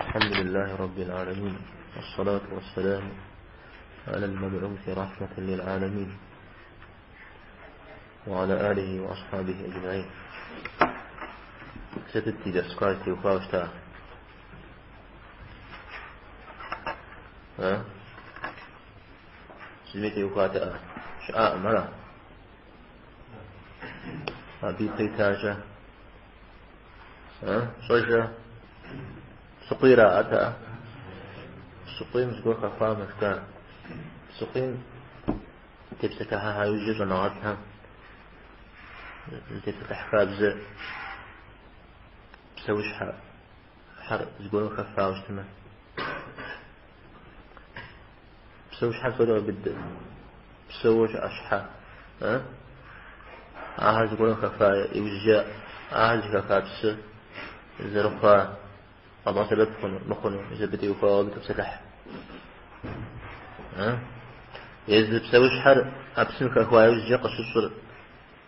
الحمد لله رب العالمين، والصلاة والسلام على المبعوث رحمة للعالمين وعلى آله وأصحابه أجمعين. Сытыт ди дэрс кӏуар зытеухуауэ щыта? А? Зыми теухуатэӏэ? Щыӏакъым, ара? Абы ипэ итащэ. А? Щӏэжрэ? Псыкъуийра, атэӏэ? Псыкъуийм зыгуэр хэхуамэ, жытӏа? Псыкъуийм тепсэлъыхьа иужькӏэ щӏэныгъэлӏхэм зытепсэлъыхь хабзэ псэущхьэ хьэр зыгуэрым хэфауэ щытмэ. Псэущхьэ псори къебыдэ. Псэууэ щыӏэ щхьэ. Ахэр зыгуэрым хэфа иужькӏэ ахэр зыхэфа псы зэрыхъуа къэбгъэсэбэп хъуну, мыхъуну, мис абы теухуауэ абы топсэлъыхь. Езы псэущхьэр а псым хэхуа иужькӏэ къыщыщӏыр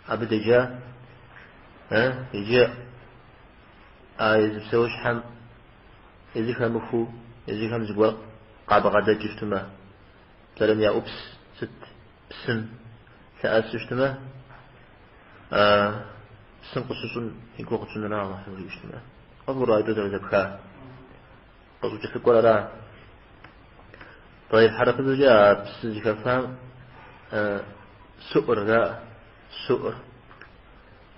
абы деджа, иджы а езы псэущхьэм езы хэмыхуу, езыхэм зыгуэр къабгъэдэкӏыу щытмэ, псалъэм я ӏупс сыт псым лъэӏэсу щытмэ, а псым къыщыщӏым и гугъу тщӏынура Алыхьым жиӏэу щытмэ. Къывгурыӏуа итӏу зэрызэпха? Къыщӏыкӏэлъыкӏуэр ара? Тӏэйиб, хьэрыпыбзэкӏэ а псы зыхэфам суӏр жаӏэ, суӏр.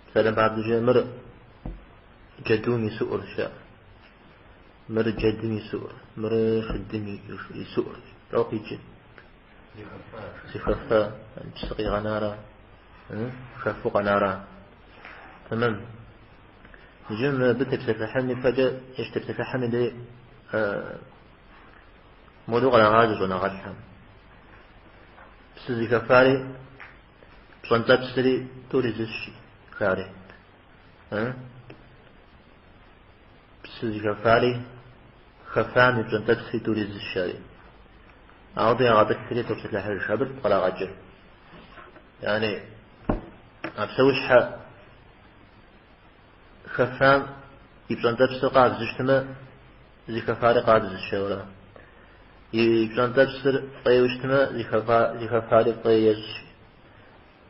Псалъэм папщӏэкӏэ мыр джэдум и суӏр жаӏэ. Мыр джэдым и суӏр, мыр шыдым и суӏр. Лӏо къикӏыр? Зыхэфа, псы къигъэнара, хэфу къэнара. Тэмэм. Иджы мыбы тепсэлъыхьын ипэкӏэ, ещ тепсэлъыхьым и дей моду кърагъажьэ щӏэныгъэлӏхэм. Псы зыхэфари, пщӏэнтӏэпсри тӏури зыщ, жари. Псы зыхэфари, хэфам и пщӏэнтӏэпсри тӏури зыщ, жари. Ауэдэу ягъэтӏылъри топсэлъыхьыж, абы сыт кърагъэкӏыр? Яни, а псэущхьэ хэфам и пщӏэнтӏэпсыр къабзэу щытмэ, зыхэфари къабзэщ, жаӏэурэ. И пщӏэнтӏэпсыр фӏейуэ щытмэ, зыхэфари фӏей ещӏ.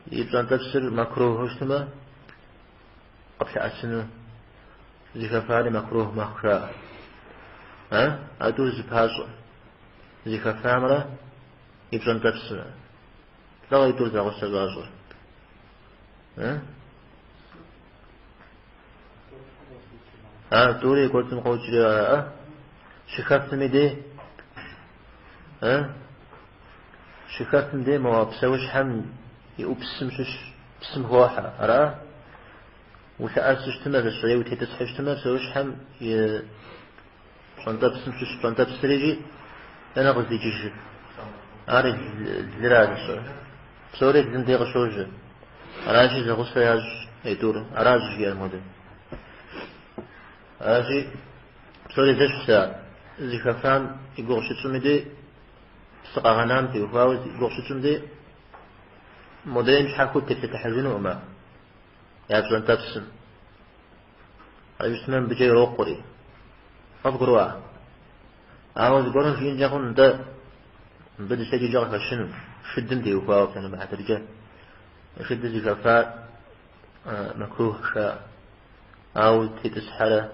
И пщӏэнтӏэпсыр макрухыу щытмэ, къыплъэӏэсыну зыхэфари макрух мэхъу, жаӏэ. А? А тӏур зыпащӏэ. Зыхэфамрэ и пщӏэнтӏэпсымрэ. Лӏо а тӏур зэгъусэ щӏащӏыр. А? А, тӏури кӏуэцӏым къокӏри, а? Щыхэфым и дей? А? Щыхэфым дей мо псэущхьэм и ӏупсым щыщ псым хохьэ, ара? Улъэӏэсу щытмэ, зэщӏрей утетӏысхьэу щытмэ, псэущхьэм и пщӏэнтӏэпсым щыщ пщӏэнтӏэпсыр икӏи дэнэ къыздикӏыжыр? Ар лыра зыщӏыр. Псори лым дей къыщожьэ. Аращи, зэгъусэ ящӏ а тӏур. Аращ жиӏэр модэ. Аращи, псори зэщхьщ ар. Зыхэфам и гугъу щытщӏым и дей, псы къагъэнам теухуауэ и гугъу щытщӏым дей, модрейм щхьэхуэу тепсэлъыхьыжынукъым ар. Я пщӏэнтӏэпсым. Ауэ щытмэ, мыбыкӏэ ирокъури. Къывгурыӏуа? Ауэ зыгуэрым жиӏэнкӏэ хъун, нтӏэ, мыбы дыщэкӏэкӏэ къыхэщыну, шыдым теухуауэ псалъэм хьэтыркӏэ. Шыдыр зыхэфар макрух жаӏэ. Ауэ тетӏысхьэрэ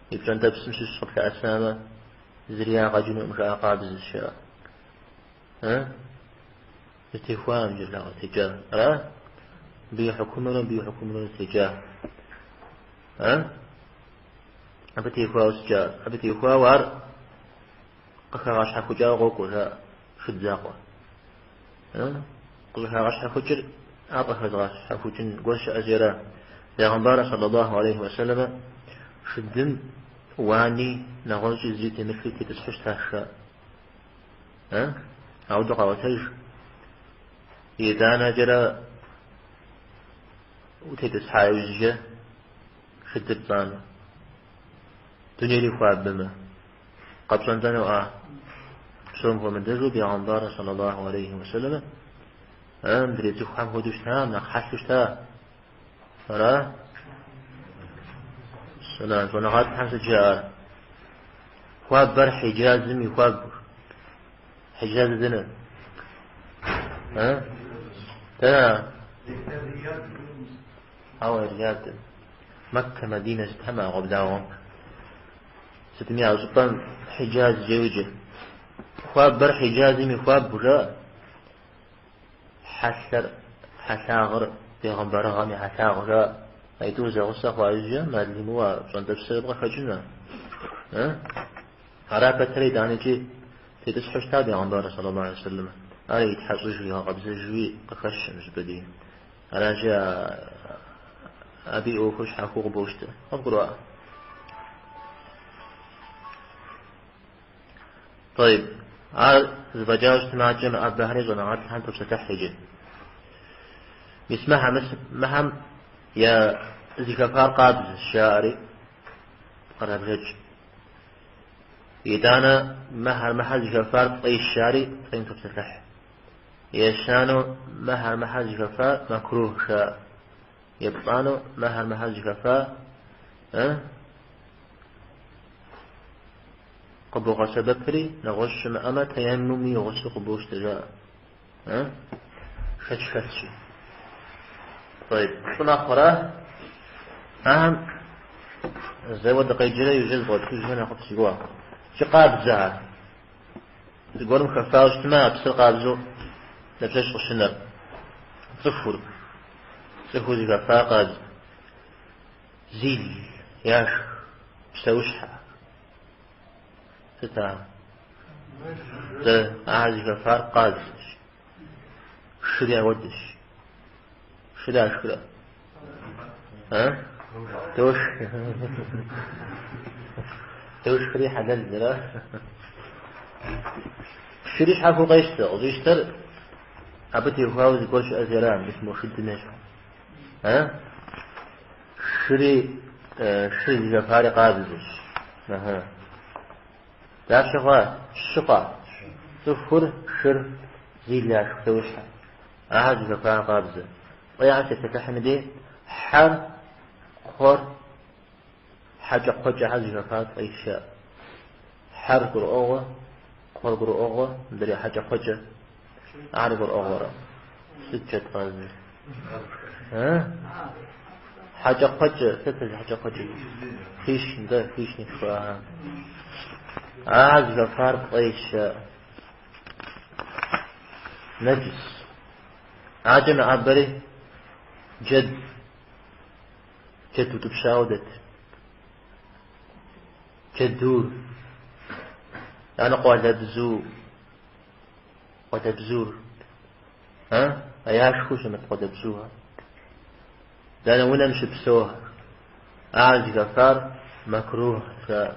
и пщӏэнтӏэпсым щыщ къыплъэӏэсамэ, зыри ягъэ кӏынукъым, жаӏэ къабзэщ, жаӏэ. Зэтехуам иджыблагъэ текӏа. Ара? Мыбы и хьукумрэ мыбы и хьукумрэ зэтекӏа. А? Абы теухуауэ сыкӏа. Абы теухуауэ ар къыхэгъэщхьэхукӏауэ къокӏуэ, жаӏэ, шыд закъуэ. А? Къыщӏыхагъэщхьэхукӏыр ар къыхэзгъэщхьэхукӏын гуэр щыӏэщи ара. Пегъэмбар саллаллаху алейхи уэсэлэмэ шыдым уани нэгъуэщӏи зыри темылъу тетӏысхьу щытащ, жаӏэ. А? Ауэдэу къаӏуэтэж. Итӏанэкӏэрэ утетӏысхьа иужькӏэ шыдыр пцӏанэ. Дунейри хуабэмэ. Къэпщӏэнтӏэнуӏа? Псом хуэмыдэжу Пегъэмбар саллаллаху алейхи уэсэлэмэ мыдрей цӏыхухэм хуэдэу щыта, нэхъ хьэлъэу щыта. Ара? Щӏэныгъэлӏхэм сыт жаӏэр? Хуабэр Хьиджазым и хуабэщ. Хьиджазыр дэнэ? Дэнэ? Ауэ Рияд, Мэккэ, Мадинэ сытхэм а ӏэгъуэблагъэм. Сытми а щӏыпӏэм Хьиджазкӏэ йоджэ. Хуабэр Хьиджазым и хуабэу жаӏэ. Хьэлъэр, хьэлъагъыр бегъымбарыгъэм и хьэлъагъ жаӏэ. Аитӏур зэгъусэ хъуа иужькӏэ ӏэмал имыӏэу а пщӏэнтӏэпсыр къыхэкӏыну. Ара пэтрэ итӏанэкӏи тетӏысхьэу щыта бегъымбарыр саллаллаху алейхи вассалам. Ар итхьэщӏыжу, игъэкъэбзэжуи къыхэщым зыщӏыпӏэ дей. Аращи, абы и ӏуэхур щхьэхуэу къыбощтэ. Къывгурыӏуа? Тӏэйб. Ар зэфӏэкӏауэ щытмэ, адэкӏэ мэӏэбэхэри щӏэныгъэлӏхэм топсэлъыхь иджы. Мис мыхэм я зыхэфар къабзэщ, жаӏэри кърабжэкӏ. Итӏанэ мыхэр зыхэфар фӏейщ, жари фӏейм топсэлъыхь. Ещанэу мыхэр зыхэфар мэкрух, жаӏэ. Еплӏанэу мыхэр зыхэфар къыбогъэсэбэпри, нэгъуэщӏ щымыӏэмэ, тэеммуми и гъусэу къыбощтэ, жаӏэ. Шэч хэлъщи. Тӏэйб, плӏы мэхъу, ара? Ахэм зэуэ дыкъеджэрэ иужькӏэ зэдгъэтхыжмэ нэхъыфӏ си гугъэ. Иджы къабзэхэр. Зыгуэрым хэфауэ щытмэ, а псыр къабзэу дапщэщ къыщынэр. Цӏыхур, цӏыхур зыхэфа къабзэ. Зил, яшх, псэущхьэ. Сыт ар? Дэ ахэр зыхэфар къабзэщ. Шыри ауэдэщ. Шыр яшхрэ? А? Дошх. Дошхри хьэлэл зэра? Шыри щхьэхуэу къещтэ, къыщӏищтэр абы теухуауэ зыгуэр щыӏэ зэра, мис мо шыдым ещхьу. А? Шыри, шыр зыхэфари къабзэщ. Аха. Дапщэ хъуа? Щы хъуа? Цӏыхур, шыр, зил яшх псэущхьэ. Ахэр зыхэфар къабзэ. Фӏеяхэм тепсэлъыхьым и дей хьэр, кхъуэр, хьэкӏэкхъуэкӏэхэр зыхэфар фӏейщ жаӏэ. Хьэр гурыӏуэгъуэ, кхъуэр гурыӏуэгъуэ, мыдрей хьэкӏэкхъуэкӏэ. Ар гурыӏуэгъуэрэ? Сыт джэдкъазыр? Хьэкӏэкхъуэкӏэ, сыт хьэкӏэкхъуэкӏэ? Хищ, нтӏэ, хищник жыхуаӏэхэр. Ахэр зыхэфар фӏейщ жаӏэ. Нэджыс. Адэкӏэ мэӏэбэри джэд, джэд утӏыпщауэ дэт. Джэдур. Итӏанэ къуалэбзу, къуалэбзур. А? А яшхыу щымыт къуалэбзухэр. Итӏанэ унэм щыпсэухэр. Ахэр зыхэфар мэкрух жаӏэ.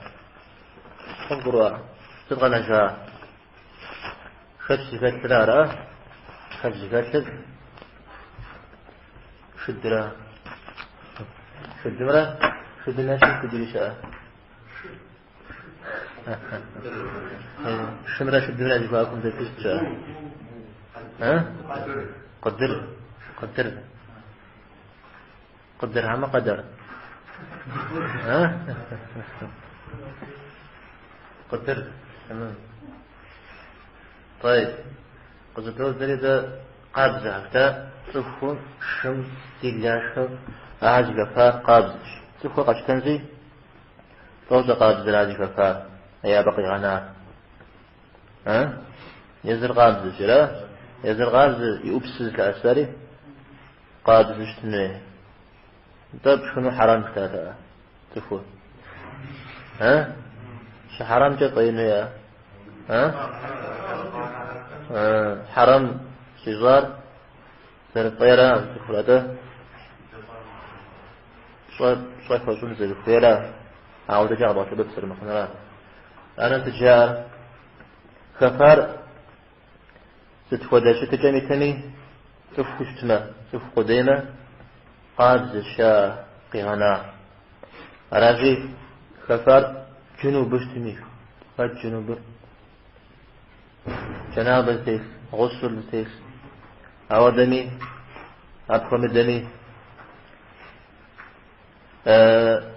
Къывгурыӏуа? Сыт къэнэжа? Шэч зыхэлъыр ара? Шэч зыхэлъыр шыдра? Шыдымрэ? Шыдым ещхьу иджыри щыӏэ? Шымрэ шыдымрэ зэхуакум дэту сыт щыӏэ? Къыдыр, къыдыр. Къыдыр хьэмэ къэдэр? Къыдыр. Тэмэм. Тӏэйб. Къызэдодзэри дэ къабзэхэр, дэ цӏыхум, шым, зил яшхыр, ахэр зыхэфар къабзэщ. Цӏыхур къэтщтэнщи, лӏо щӏэкъабзэр ар зыхэфар, е абы къигъэнар. А? Езыр къабзэщ, ара? Езыр къабзэ, и ӏупсыр зылъэӏэсари къабзэу щытын хуей. Нтӏэ пшхыну хьэрэм жытӏатэкъэ цӏыхур? А? Щыхьэрэмкӏэ фӏеин хуей, а? Хьэрэм щищӏар зэрыфӏейра цӏыхур, атӏэ пщӏэ пщӏэ хуэщӏын зэрыхуейра, ауэдэкӏэ къэбгъэсэбэп зэрымыхъунура. Ана сыт жаӏэр? Хэфар сыт хуэдэ щытыкӏэм итми, цӏыхуу щытмэ, цӏыху къудеймэ, къабзэщ а къигъэна. Аращи, хэфар джунубу щытми, хэт джунубыр? Джэнабэ зытелъ, гъусул зытелъ. Ауэдэми, апхуэмыдэми,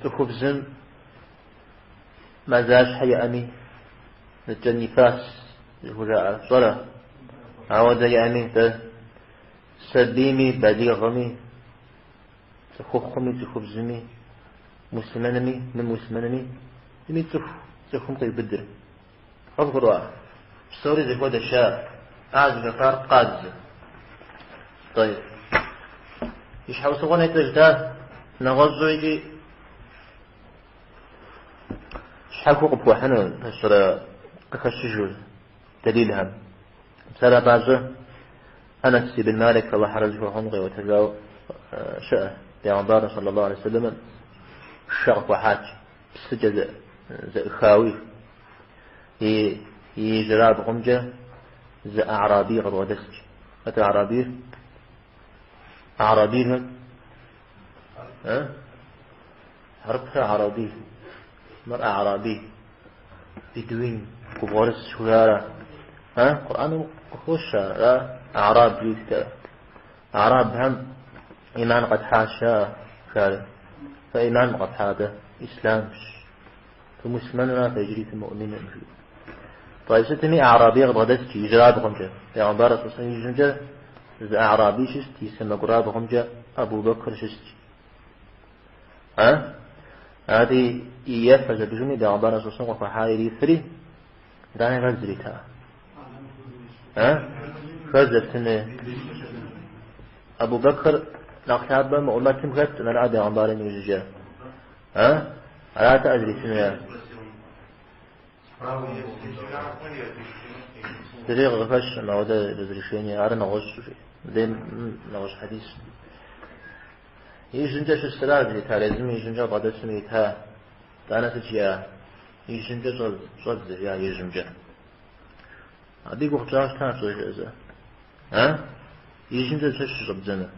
цӏыхубзым мазащхьэ иӏэми, Ныкӏэ нифас зыхужаӏэр фщӏэрэ? Ауэдэ иӏэми, дэ сабийми, балигъми, цӏыхухъуми, цӏыхубзми, муслъымэнми, мымуслъымэнми, зыми цӏыху, цӏыхум къиубыдыр. Къывгурыӏуа? Псори зэхуэдэщ ар. Ар зыхэфар къабзэ. Тӏэйб. И щхьэусыгъуэ нетӏэ жытӏа нэгъуэщӏу икӏи щхьэхуэу къыпхуэхьыну пэщэрэ къыхэщыжу дэлилхэм. Псалъэм папщӏэ, Анас ибн Малик Аллахь арэзы хуэхъун къиӏуэтэжауэ щыӏэ. Пегъэмбар саллаллаху алейхи вассаламым шэ къыхуахьат псыкӏэ зэӏыхауи. И ижьырабгъумкӏэ зы а'рабий къыбгъэдэст. Хэт а'рабийр? А'рабийр хэт? Хьэрыпхэр а'рабий. Мыр а'рабий. Бедуин, губгъуэрыс жыхуаӏэра? Къурӏэным къыхощ ар, а'раб жиӏэу. А'рабхэм иман къэтхьащ жари. Фэ иман къэфхьа дэ, ислъамщ. Фымуслъымэнра фэ иджыри фымуӏминкъым жиӏэу. Тӏэйб, сытми а'рабий къыбгъэдэст ижьырабгъумкӏэ. Пегъэмбар саллаллаху алейхи ижьымкӏэ зы а'рабий щыст, и сэмэгурабгъумкӏэ Абу Бэкр щыст. А? Ади ефэ зэбжыми Пегъэмбар саллаллаху къыхуахьа ирифри, итӏанэ хэт зрита? А? Хэт зэптыны? Абу Бэкр нэхъ лъапӏэ мы ӏумэтым хэт, мэлаӏэ Пегъэмбарым иужькӏэ. А? Арат зритыну я? Зыри къыхэщкъым ауэдэ разрешение, ар нэгъуэщӏ жи. Мыдей нэгъуэщӏ хьэдис. Ижьымкӏэ щысыра зритар, езым ижьымкӏэ бгъэдэсым ирита. Итӏанэ сыт жиӏа? Ижьымкӏэ щӏэдзэ, жиӏа ижьымкӏэ. Абы и гугъу тщӏащ та пщӏэжрэ зэ. А? Ижьымкӏэ зыщэщ щыщӏэбдзэнур.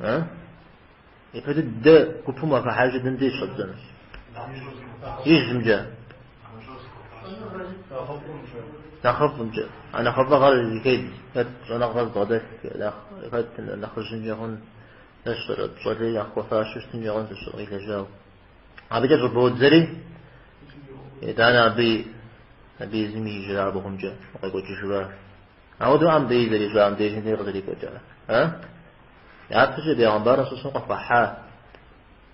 А? Япэ дыдэ гупым уахыхьэжу дэнэ деж щӏэбдзэнур? Ижьымкӏэ. Нэхъыфӏымкӏэ. А нэхъыфӏыгъэр зыхедз. Хэт щӏэныгъэ зыбгъэдэлъ, хэт нэхъыжьынкӏэ хъун, пщӏэ лей нэхъ хуэфащэу щытынкӏэ хъун зыщӏ къилэжьауэ. Абыкӏэ щӏыбодзэри, итӏанэ абы абы езым и ижьырабгъумкӏэ укъекӏуэкӏыжурэ. Ауэдэу мыбдеж зэрищӏам дежым деж къызэрекӏуэкӏар. А? Япэщӏыкӏэ бегъымбарым сусым къыхуахьа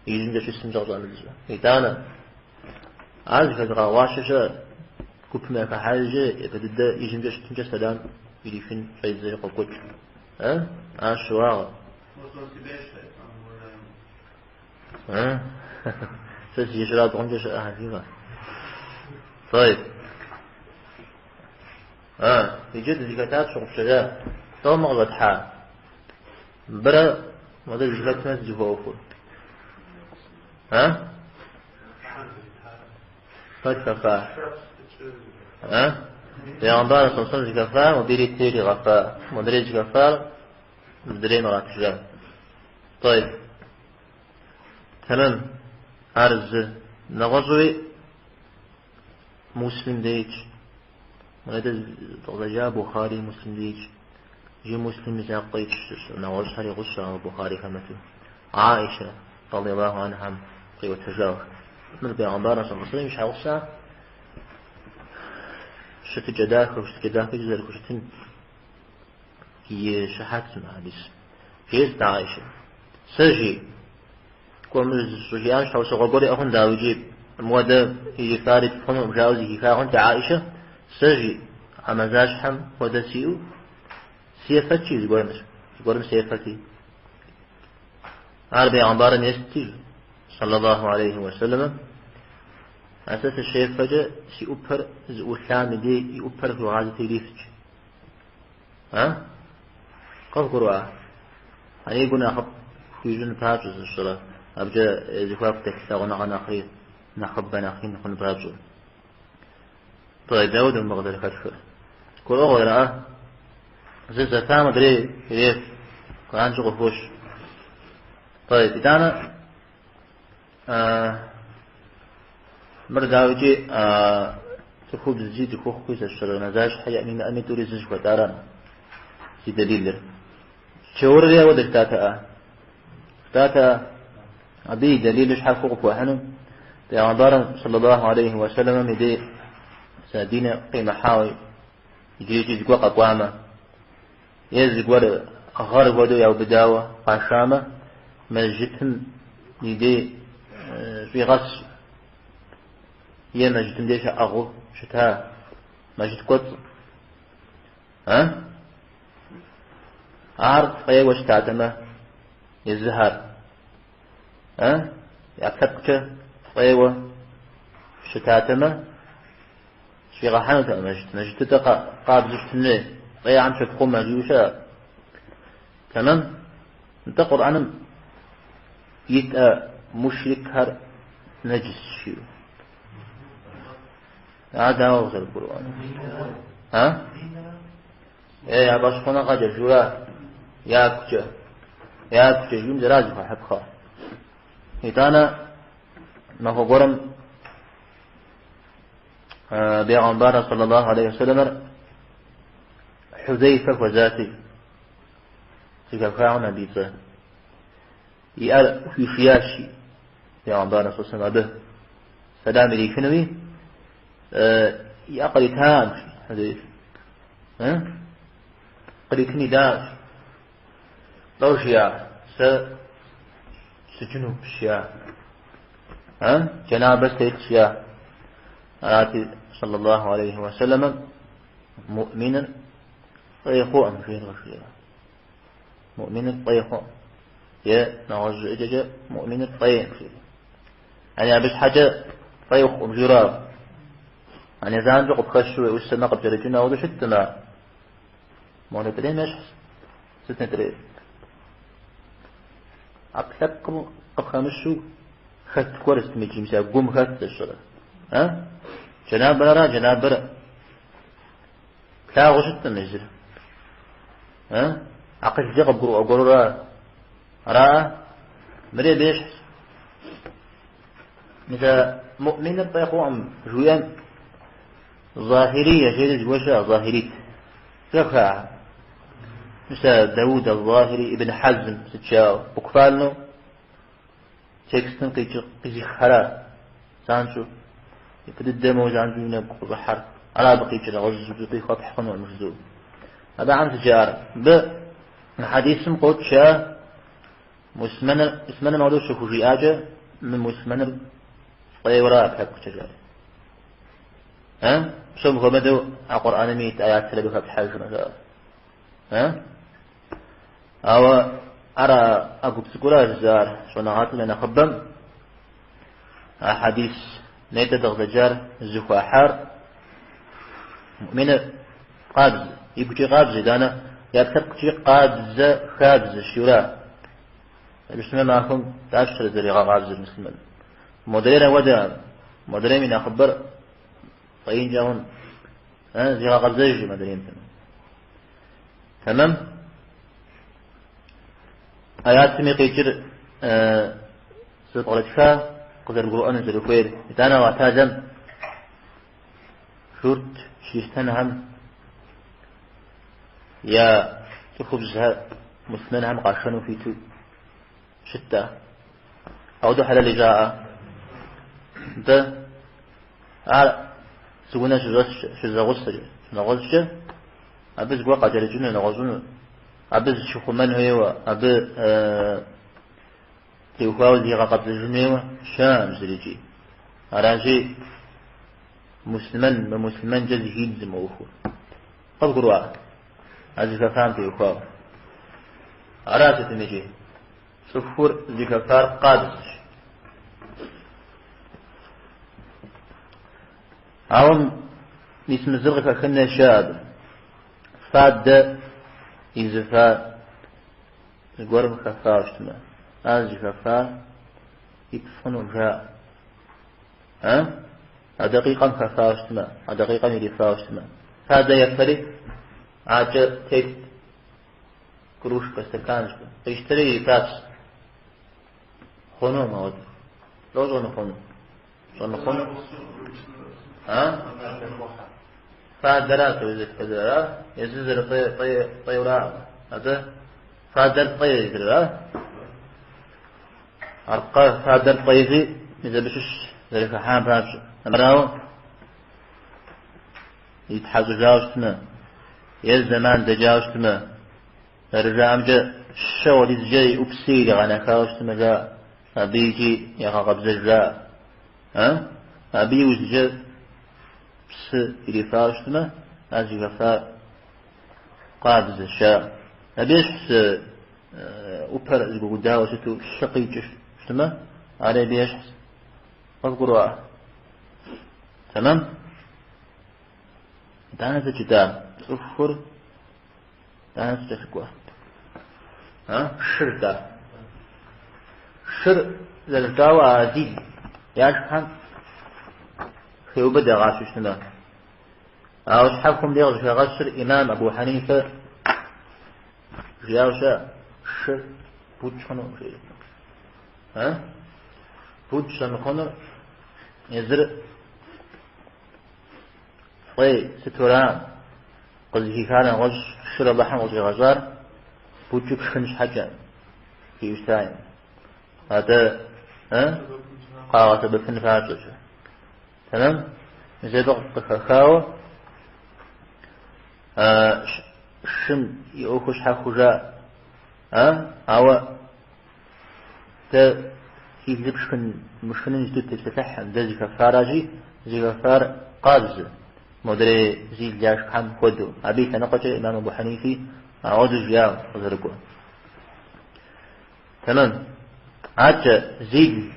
ижьымкӏэ щысымкӏэ къыщӏамыдзэу. Итӏанэ ар зыхэзыгъэгъуащэ щыӏэ гупым яхыхьэжкӏэ япэ дыдэ ижьымкӏэ щытымкӏэ сэлам ирихын щӏедзэри къокӏуэкӏ. А? Ар щыуагъэ. А? Сэ си ижьырабгъумкӏэ щыӏэ жиӏэ. Тӏэйб. А, иджы дызыхэтар тщыгъупщэжа. Тӏэу мы къыщӏэтхьа. Мыбырэ модэ дызыхэтмэ зыхуэӏуэхур. А? Хэт хэфа? А? Пегъэмбар саллаллаху зыхэфа, мобы иритри иригъэфа. Модрей зыхэфар, мыдрейм иратыжа. Тӏэйб. Тэмэм. Ар зы. Нэгъуэщӏуи Муслим деж. Мыдэ дыкъызэджа Бухари Муслим деж. Иджы Муслим и закъуэ итщ, нэгъуэщӏхэр и гъусэу, ауэ Бухари хэмыту. Аиша, радиаллаху анхьам, къиӏуэтэжауэ. Мыр бегъымбар саллаллаху алейхи вассалам и щхьэгъусэ щытыкӏэ дахэ, щытыкӏэ дахэкӏэ зэрыхущытын и щыхьэтым мы хьэдис. Жеӏэ Аиша. Сэ жи, Кӏуэ мыр зыщӏыжиӏам щхьэусыгъуэ гуэр иӏэ хъун, дауэ икӏи мыуэдэ ирифар ипт хъунукъым жаӏэу зэхиха хъунти Аиша, сэ жи, а мазащхьэм хуэдэ сиӏэу, сефэт жи зыгуэрым, зыгуэрым сефэти. Ар бегъымбарым естти, саллаллаху алейхи уассалам, а сэ сыщефэкӏэ си ӏупэр зыӏулъам и дей и ӏупэр хуигъазэти ирифт. А? Къывгурыӏуа? А и гур нэхъыфӏ хуищӏын папщӏэ зыщӏрэ, абыкӏэ зэхуаку дэлъ лъагъуныгъэ нэхъри нэхъыбэ нэхъ ин хъун папщӏэ. Тӏэ, дауэ мыбы къызэрыхэтхыр? Гурыӏуэгъуэра? Зы зэфам адрей иреф, Къурӏэнкӏэ къыхощ. Тӏэ, итӏанэ Мыр дауикӏи цӏыхубзи цӏыхухъуи зэщэрэ мазащхьэ иӏэми имыӏэми тӏури зы жыхуэтӏара зи дэлилыр. Чэурри ауэдэ жытӏатэӏэ? Жытӏатэӏэ? Абы и дэлилыр щхьэхуэу къыпхуэхьыну Пегъэмбарым саллаллаху алейхи уассаламым и дей Сэ диныр къимыхьауэ иджырикӏи зыгуэр къэкӏуамэ, е зыгуэр гъэр хуэдэу яубыдауэ къашамэ, мэжджытым и дей щӏигъэс е мэжджытым дей щаӏыгъыу щыта мэжджыт кӏуэцӏ. А? Ар фӏейуэ щытатэмэ, езыхэр. А? ӏэпкълъэпкъкӏэ фӏейуэ щытатэмэ, щӏигъэхьэнутэкъым мэжджыт. Мэжджытыр къабзэу щытын хуей, фӏейхэм щыпхъумэ жиӏэу щыӏэ. Тэмэм? Нтӏэ Къурӏэным итӏэ мушрикхэр нэджыс жиӏэу. Ар дауэ къызэрыбгурыӏуэнур? А? Е, я фӏэщхъуныгъэкӏэ жура, ягукӏэ, ягукӏэ жиӏэм зэра зыхуэхьыпхъэ. Итӏанэ махуэ гуэрым бегъымбар саллаллаху алейхи вассаламыр Хьузейфэ хуэзати, зэхэфхакъым абы и цӏэ. И ӏэр хуишиящ бегъымбар саллаллаху абы сэлам ирихынуи, и ӏэ къритакъым Хьузейфэ. Къритын идащ. Лӏо жиӏа, сэ сыджынубщ, жиӏа. Джэнабэ стелъщ, жиӏа. Арати, саллаллаху алейхи вассаламым, муӏминыр фӏей хъуӏым, жиӏэр къыжриӏа. Муӏминыр фӏей хъуӏым. Е нэгъуэщӏ жыӏэкӏэкӏэ муӏминыр фӏейкъым, жиӏэр. Яни абы щхьэкӏэ фӏей ухъукъым, жиӏэра. Яни занщӏэу къыпхэщу уеӏусэмэ къыпкӏэрыкӏыну ауэдэу щыткъым ар. Мо нетӏрейм ещхьщ. Сыт нетӏрейр? Ӏэпкълъэпкъым къыпхэмыщу хэт гуэр сытми икӏи мис а гум хэт зэщӏэрэ? А? Джэнабэр ара, джэнабэр плъагъуу щыткъым езыр. А? Акъылкӏэ къыбгурыӏуэ гуэрурэ. Ара? Мыри абы ещхьщ. Мис а муӏминыр фӏей хъукъым жиӏэм Захирие жери зыгуэр щыӏэ, захирит. Зэхэфха? Мис а Дауд ал-Захири, Ибн Хьэзм сыт жаӏэу, буквально текстым къизыххара занщӏэу, ипэ дыдэ моуэ занщӏэу и нэгу къыщӏыхьэр. Ара абы къикӏыр, нэгъуэщӏ зыщӏыпӏи хуэпхь хъунукъым жызыӏэу. Абыхэм сыт жаӏэр? Мыбы мы хьэдисым къокӏ жаӏэ, муслъымэныр, муслъымэным ауэдэу щыхужиӏакӏэ, мы муслъымэныр фӏейуэра ӏэпкълъэпкъкӏэ жаӏэ. Э? Псом хуэмыдэу а Къурӏэным ит аятыр абы хэплъхьэжмэ, жаӏэ. Э? Ауэ ар а гуп цӏыкӏура жызыӏар щӏэныгъэлӏым я нэхъыбэм а хьэдис нетӏэ дыкъызэджар зыхуахьар муӏминыр къабзэ, игукӏи къабзэ, итӏанэ и ӏэпкълъэпкъкӏи къабзэ хабзэщ, жиӏэура. Абы щытмэ махуэм дапщэрэ зэригъэкъабзэр муслъымэн. Модрейр ауэдэ, модрейм и нэхъыбэр фӏеинкӏэ хъун. Зигъэкъэбзэжкъым модрейм. Тэмэм? Аятми къикӏыр зэпкърытха къызэрыгурыӏуэну зэрыхуейр. Итӏанэ Аллахь Тэхьэлам журт чристэнхэм я цӏыхубзхэр муслъымэнхэм къашэну хуиту щытта. Ауэдэу хьэлэл ищӏаӏэ. Нтӏэ, ар зы унэ щыщӏэскӏэ, щызэгъусэкӏэ, нэгъуэщӏкӏэ, абы зыгуэр къакӏэрыкӏыну, нэгъуэщӏыну, абы зыщыхъумэн хуейуэ, абы теухуауэ зигъэкъэбзэжын хуейуэ щыӏэкъым зырикӏи. Аращи, муслъымэн, мымуслъымэнкӏэ зыхидзым ӏуэхур. Къывгурыӏуа? А зыхэфам теухуауэ. Ара сытым икӏи? Цӏыхур зыхэфар къабзэщ. Ауэ мис мы зыр къыхэхын щыӏэ абы. Фадэ изыфа зыгуэрым хэфауэ щытмэ, ар зыхэфар ипф хъуну жаӏэ. А? А дакъикъэм хэфауэ щытмэ, а дакъикъэм ирифауэ щытмэ. Фадэ ефэри, акӏэ тет кружкэ, стакан щӏы. Къищтэри ирифащ. Хъуну ауэдэ. Лӏо щӏэмыхъуну? Щӏэмыхъуну? А? Фадэра зыхэзэра? Езыр зэрыфӏейура? Атӏэ фадэр фӏей езыра? Аркъэ фадэр фӏейзи, мис абы щыщ зэрыхыхьам папщӏэ. Арауэ? Зитхьэщӏыжауэ щытмэ, е зэман дэкӏауэ щытмэ, зэрыжаӏэмкӏэ, щэ хуэдизкӏэ и ӏупси иригъэнэхауэ щытмэ, жаӏэ, абы икӏи егъэкъэбзэж жаӏэ. А? Абы иужькӏэ псы ирифауэ щытмэ, ар зыхэфар къабзэщ, жаӏэ. Абы ещхьщ ӏупэр зэгуэудауэ щыту лъы къикӏыу щытмэ, ари абы ещхьщ. Къывгурыӏуа? Тэмэм? Итӏанэ сыт жытӏа? Цӏыхур итӏанэ сыт кӏэлъыкӏуэ? А? Шыр жытӏа? Шыр зэрыжытӏауэ а зил яшххэм хеубыдэ гъащу щытмэ. Ауэ щхьэхуэм дей къызыхагъэщыр имам Абу Хьэнифэ жиӏауэ щыӏэ, шыр букӏ хъуну жиӏэри. А? Букӏ щӏэмыхъунур езыр фӏей сытура къызыхихар нэгъуэщӏ шыр Алыхьым къыщӏигъэщӏар букӏыу пшхын щхьэкӏэ жиӏэу щытаи. Атӏэ, къагъэсэбэпын папщӏэщ. Тэмэм? Мис абы къыхэхауэ шым и ӏуэхур щхьэхуэу жаӏэ. Ауэ дэ и лы пшхын мышхыным иджыпсту дытепсэлъыхьым, дэ зыхэфаращи, зыхэфар къабзэ, модрей зил яшххэм хуэдэу. Абы и лъэныкъуэкӏэ имам Абу Хьэнифи ауэдэу жиӏауэ къызэрыкӏуэр. Тэмэм. Адэкӏэ зил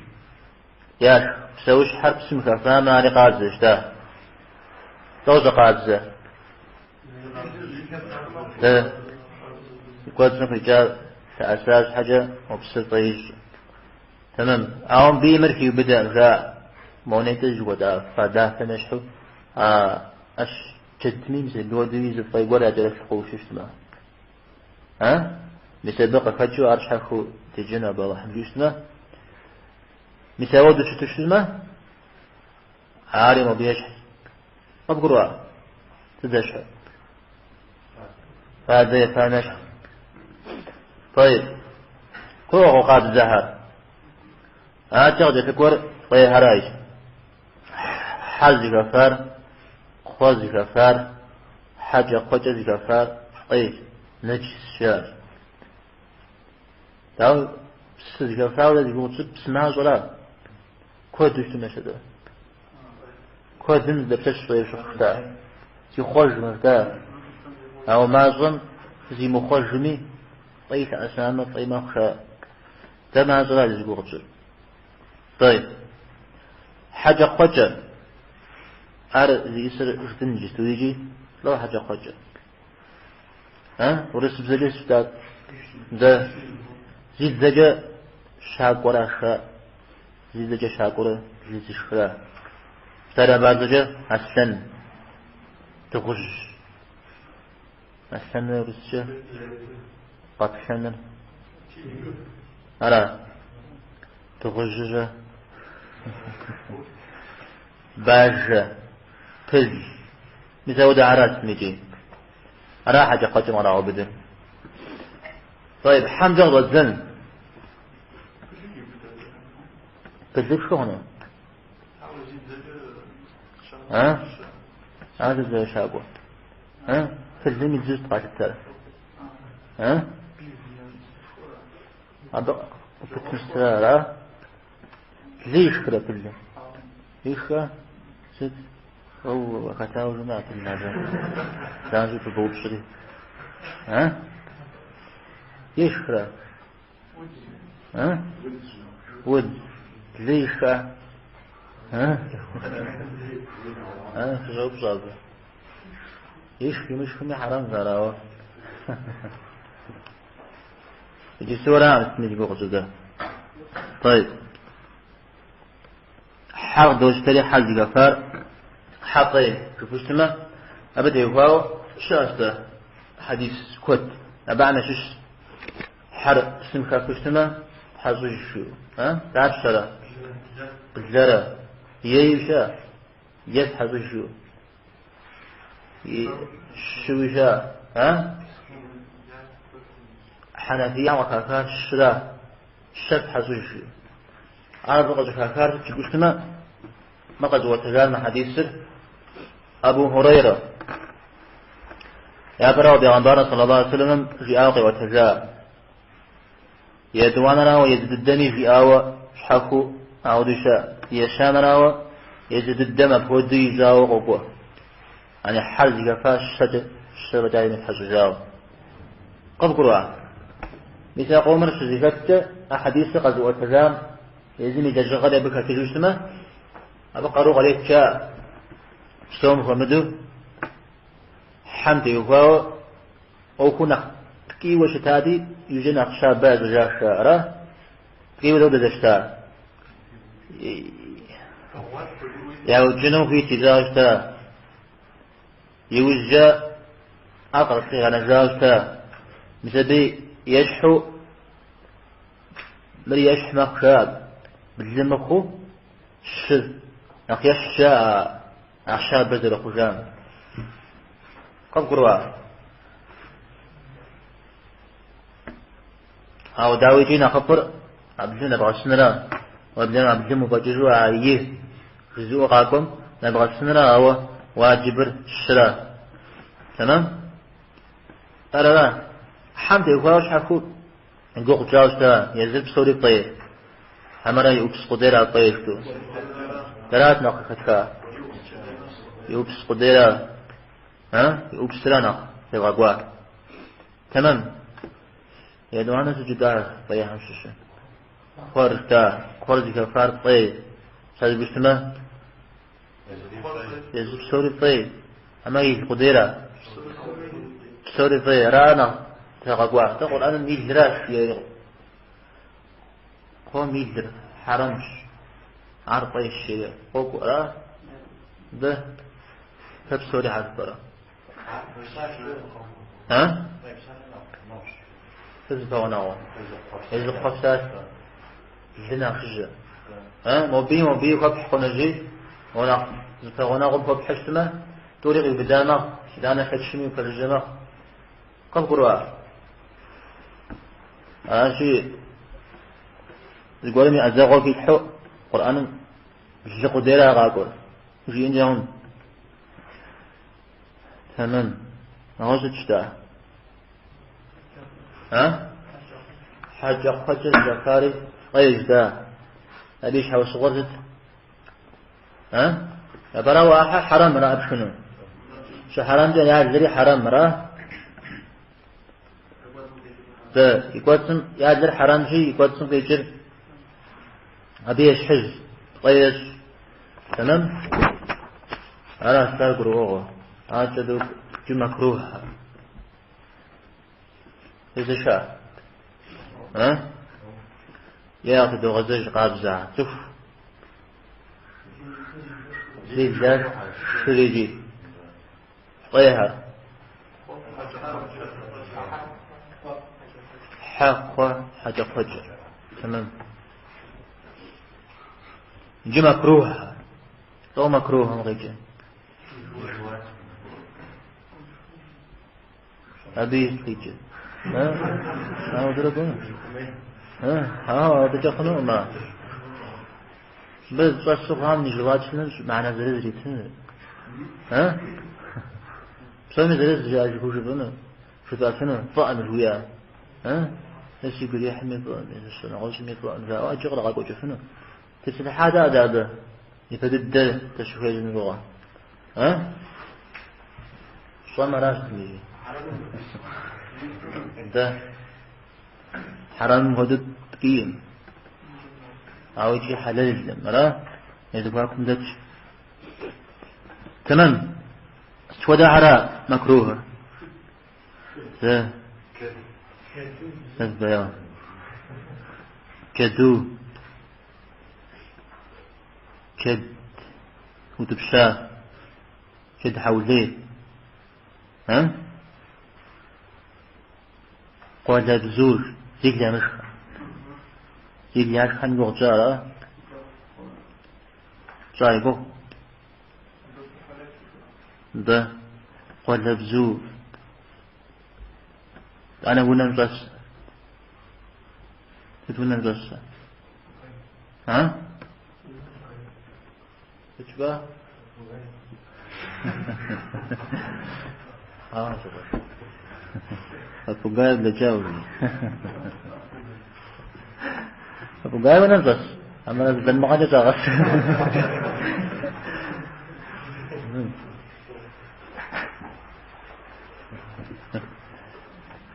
яшх псэущхьэр псым хэфамэ, ари къабзэщ, да. Лӏо щӏэкъабзэ? Дэ и кӏуэцӏым къикӏар лъэӏэса щхьэкӏэ мо псыр фӏей ищӏ. Тэмэм. Ауэ мыбы мыр хиубыдэкъым, жаӏэ. Мо нетӏэ жыхуэтӏа фадафэм ещхьу, а ӏэщ джэдми мис абы хуэдэуи зы фӏей гуэр якӏэрылъ хъууэ щытмэ. А? Мис абы къыхэкӏыу ар щхьэхуэу деджэну абы Алыхьым жиӏэу щытмэ, мис ауэдэу щыту щытмэ, ари мобы ещхь. Къыбгурыӏуа? Сыт зэщхьыр? Фадэ ефам ещхь. طيب. Кугъу къабзэхэр. Адэкӏэ къыкӏэлъыкӏуэр фӏейхэращ. Хьэ зыхэфар, кхъуэ зыхэфар, хьэкӏэкхъуэкӏэ зыхэфар фӏейщ, нэджысщ жаӏэщ. Дауэ псы зыхэфауэ зи гугъу тщӏыр псы мащӏэра? Куэду щытмэ щытэ. Куэдым дапщэщ фӏей щыхъу жытӏа? Зихъуэжмэ жытӏа? Ауэ мащӏэм зимыхъуэжми, фӏей лъэӏэсамэ, фӏей мэхъу жаӏэ. Дэ мащӏэра зи гугъу тщӏыр? طيب. Хьэкӏэкхъуэкӏэ. Ар зиӏысыр жытӏэн иджысту икӏи лӏо хьэкӏэкхъуэкӏэ. А? Урысыбзэкӏэ сыт? Дэ зи дзэкӏэ щакӏуэрэ ша, зи дзэкӏэ щакӏуэрэ лы зышхрэ. Псалъэ абазэкӏэ аслъэн, дыгъужь. Аслъэныр урыскӏэ къаплъэныр. Ара? Дыгъужьрэ? Бажэ, пыл. Мис ауэдэ арат икӏи. Ара хьэкӏэкхъуэкӏэм кърагъэубыдыр. طيب, хьэмкӏэ къыщӏэддзэн. Пылыр пшхы хъуну? А? Ар зэрыщакӏуэ. А? Пылым и дзэщ къалъытэр. А? Абы къыпытмысрэ ара? Лы ишхрэ пылым? Ишхэ? Сыт? Уэ хэтауэ жумыӏэ пыл абы. Занщӏэу пыбоупщӏри. А? Ишхрэ? А? Уд. Лы ишха? А? А, фыщӏэупщӏэ абы. Ишх имышхми хьэрэмщ арауэ. Иджыпсту аракъым сытми зи гугъу тщӏыр. طيب. Хьэр къыдощтэри хьэр зыхэфар хьэ фӏей жыпӏэу щытмэ, абы теухуауэ щыӏэщ дэ хьэдис куэд. Абыхэм ящыщ хьэр псым хэхуэу щытмэ, тхьэщӏыж жиӏэу. А? Дапщэрэ? Блэрэ. Еи щыӏэ? Е тхьэщӏыж жиӏэу. Щыуи щыӏэ? А? Хьэнэфием къыхахар щыра? Щэ тхьэщӏыж жиӏэу. Ар абы къыщӏыхахар сыт жыпӏэу щытмэ, мы къэзыӏуэтэжар мы хьэдисыр Абу Хурейрэ. Япэрауэ Бегъымбарым саллаллаху алейхи вассаламым жиӏауэ къиӏуэтэжа. Етӏуанэрауэ езы дыдэми жиӏауэ щхьэхуу ауэдэу щыӏэ. Ещанэрауэ езы дыдэм апхуэдэу ищӏауэ къокӏуэ. Ани хьэр зыхэфа щэкӏэ щэ фӏэкӏа имытхьэщӏыжауэ. Къывгурыӏуа? Мис а къомыр щызэхэткӏэ а хьэдисыр къэзыӏуэтэжам езым и лэжьыгъэри абы хэтыжу щытмэ, абы къару кърет жаӏэ. Псом хуэмыдэу хьэм теухуауэ ӏуэхур нэхъ ткӏийуэ щытати, иужькӏэ нэхъ щабэ ящӏыжащ, ара? Ткӏийуэ дауэ зэрыщытар? Яукӏыну хуит ищӏауэ щыта. Иужькӏэ ар къигъэнэжауэ щыта. Мис абы ещхьу, мыр ещхь мэхъу жаӏэ, блы мыхъуу, щы нэхъ ещхь жаӏэ а щабэ зэрыхъужам. Къывгурыӏуа? Ауэ дауэ икӏи нэхъыфӏыр а блым нэбгъэсынра, уеблэмэ а блым уфӏэкӏыжу а и жызыӏэу къакӏуэм нэбгъэсынра, ауэ уаджибыр щыра. Тэмэм? Арара. Хьэм теухуауэ щхьэхуэу гугъу тщӏауэ щыта, езыр псори фӏей. Хьэмэрэ и ӏупс къудейра фӏей жытӏэу. Дэрат нэхъ къыхэтха? И ӏупс къудейра, а? И ӏупсра нэхъ тегъэкӏуа. Тэмэм. Етӏуанэ сыт жытӏа фӏейхэм щыщу? Кхъуэр жытӏа, кхъуэр зыхэфар фӏей. Сэ щытмэ? Езы псори фӏей. Хьэмэ ил къудейра? Псори фӏей. Ара нэхъ тегъэкӏуа. Дэ Къурӏэным илращ жиӏэри. Кхъуэм илыр хьэрэмщ. Ар фӏейщ жери. Къокӏуэ, ара? Дэ фэ псори хьэ жыпӏэрэ? А? Сыт зыпэгъунэгъур? Езы кхъуэ псалъэ. Лы нэхъ жыжьэ. А? Мобыи мобыи хуэпхь хъунущи, уэ нэхъ зыпэгъунэгъум хуэпхьу щытмэ, тӏури къиубыда мэхъу, итӏанэ хэт щыми упэжыжьэ мэхъу. Къывгурыӏуа? Аращи, зыгуэрым и ӏэзэгъуэ хилъхьэу Къурӏэным лы къудейра къакӏуэр, жиӏэнкӏэ хъун. Тэмэм. Нэгъуэщӏ сыт жытӏа? А? Хьэкӏэкхъуэкӏэ зыхэфари фӏей жытӏа. Абы и щхьэусыгъуэр сыт? А? Япэрауэ ахэр хьэрэм ара пшхыну? Щыхьэрэмкӏэ ялри хьэрэм ара? Дэ и кӏуэцӏым ялыр хьэрэмщи, и кӏуэцӏым къикӏыр абы ещхьыж, фӏей ещӏ. Тэмэм? Аращ ар гурыӏуэгъуэ. Адэкӏэ иджы мэкрух. Езыша? А? Е къыдогъэзэж къабзэ цӏыху. Зил яшх шыр икӏи. Фӏейхэр. Хьэ, кхъуэ, хьэкӏэкхъуэкӏэ. Тэмэм. Иджы мэкрух. Лӏо мэкрухым къикӏыр. Абы ис къикӏыр. Ауэ дэрэ Ауэ абыкӏэ хъунукъым ар. Мыбы щӏэсу хъуам нежелательнэщ мыхьэнэ зырыз иритыныр. Псоми зырыз жаӏэжыху жыпӏэну, жыпӏэфыну, фӏыӏэм жыхуиӏэр. Сэ сигу ирихьми фӏыӏэм, езы нэгъуэщӏми фӏыӏэм жаӏэу ӏэджэ кърагъэкӏуэкӏыфыну. Тепсэлъыхьа дэ абы ипэ дыдэ дыщыхуежьэм щыгъуэ. Щӏэм аращ дымыжи. Дэ хьэрэмым хуэдэу ткӏийм. Ауэ икӏи хьэлэлым, ара? Я зэхуакум дэтщ. Тэмэм. Сыт хуэдэхьэра мэкрухыр? Зэ. Зэ Джэду. Джэд утӏыпща. Джэд хьэулей. А? Къуалэбзур зил ямышх. Зил яшххэм и гугъу тщӏа, ара? Тщӏа и гугъу? Нтӏэ, къуалэбзу. Итӏанэ унэм щӏэс. Сыт унэм щӏэс? А? Сыт жыпӏа? Попугай блэкӏа уже. Попугай унэм щӏэс? Амэрэ зы щӏагъэс.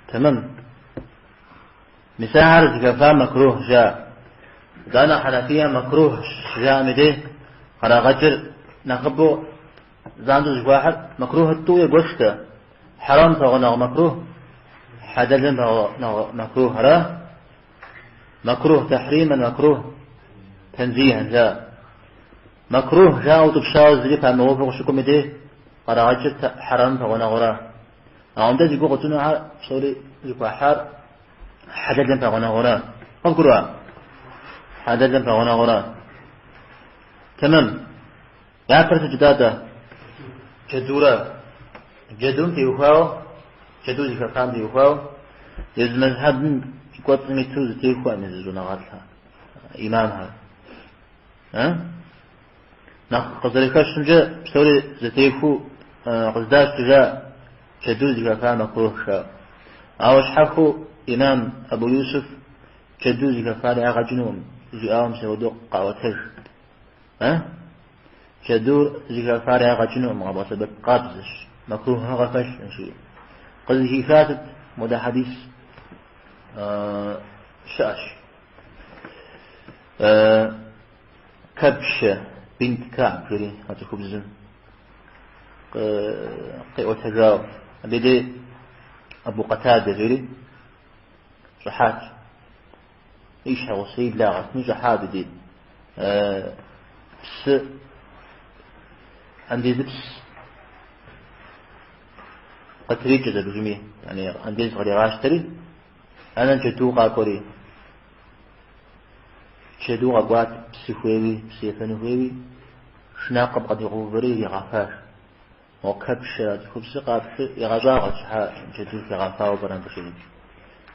Тэмэм. Мис ахэр зыхэфа мэкрух жаӏэ. Итӏанэ хьэнафия мэкрух жаӏэм и дей кърагъэкӏыр нэхъыбэу занщӏэу зыхуахьыр мэкрухыр тӏу егуэштэ. Хьэрам пэгъунэгъу мэкрух, хьэлэлым пэгъунэгъу мэкрух ара? Мэкрух тэхьримэн, мэкрух тэнзихэн жаӏэ. Мэкрух жаӏэу утӏыпщауэ зыри памыгъэуву къыщыкӏуэм и дей кърагъэкӏыр хьэрамым пэгъунэгъура. Ауэ дэ зи гугъу тщӏынухэр псори зыхуахьар хьэлэлым пэгъунэгъура. Къывгурыӏуа? Хьэлэлым пэгъунэгъура. Тэмэм. Япэр сыт жытӏа-тӏэ? Джэдурэ. Джэдум теухуауэ, джэду зыхэфам теухуауэ, езы мэзхьэбым и кӏуэцӏым иту зэтехуэкъым езы щӏэныгъэлӏхэр, имамхэр. Нэхъ къызэрыхэщымкӏэ псори зэтехуэу къыздащтэжа джэду зыхэфа мэкрух жаӏэу. Ауэ щхьэхуэу имам Абу Юсуф джэду зыхэфар ягъэ кӏынукъым, жиӏауэ мис апхуэдэу къаӏуэтэж. Джэдур зыхэфар ягъэ кӏынукъым, къэбгъэсэбэп къабзэщ, мэкрухыгъэ хэлъкъым, жиӏэу. Къызыхиха сыт модэ хьэдис щыӏэщ. Кэбшэ бинт Кааб жери а цӏыхубзым къиӏуэтэжауэ. Абы дей Абу Къэтадэ жери щӏыхьат. И щхьэгъусэ и благъэ сытми щӏыхьа абы дей. Псы, андезыпс къытрикӏэщ абыжми, яни андез къригъащтэри, анэ джэду къакӏуэри, Джэду къэкӏуат, псы хуейуи, псы ефэну хуейуи, шынакъым бгъэдигъэувэри иригъэфащ. Мо Кэбшэ а цӏыхубзыр къаплъу игъэщӏагъуэт, щхьэ джэдур хигъэфауэ пӏэрэ абы жери.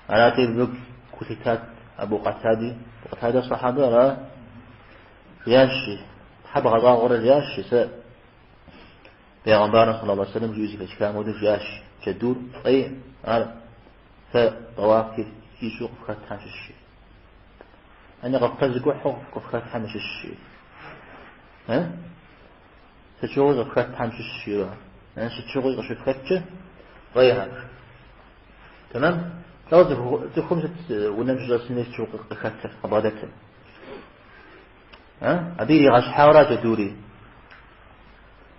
Арати, абы гу лъитат Абу Къэтади. Абу Къэтадэ сэхьабэ ара? Жиӏащ, Щхьэ бгъэщӏагъуэрэ жиӏащ, сэ Бегъымбарым саллаллаху алейхи ва сэллэм жиӏэу зэхэсхам хуэдэу жиӏащ, джэдур фӏей, ар фэ тӏэуаф ищӏу къыфхэтхэм щыщщ. Ани къыфпэзыкӏухьу къыфхэтхэм щыщщ. Э? Сыт щыгъуи къыфхэтхэм щыщщ, жиӏэу. Э, сыт щыгъуи къыщыфхэткӏэ фӏейхэр. Тэмэм? Лӏо цӏыхум сыт унэм щыщӏэсым сыт щыгъуи къыхэтыр, къыбгъэдэтыр? Э? Абы иригъэщхьауэра джэдури?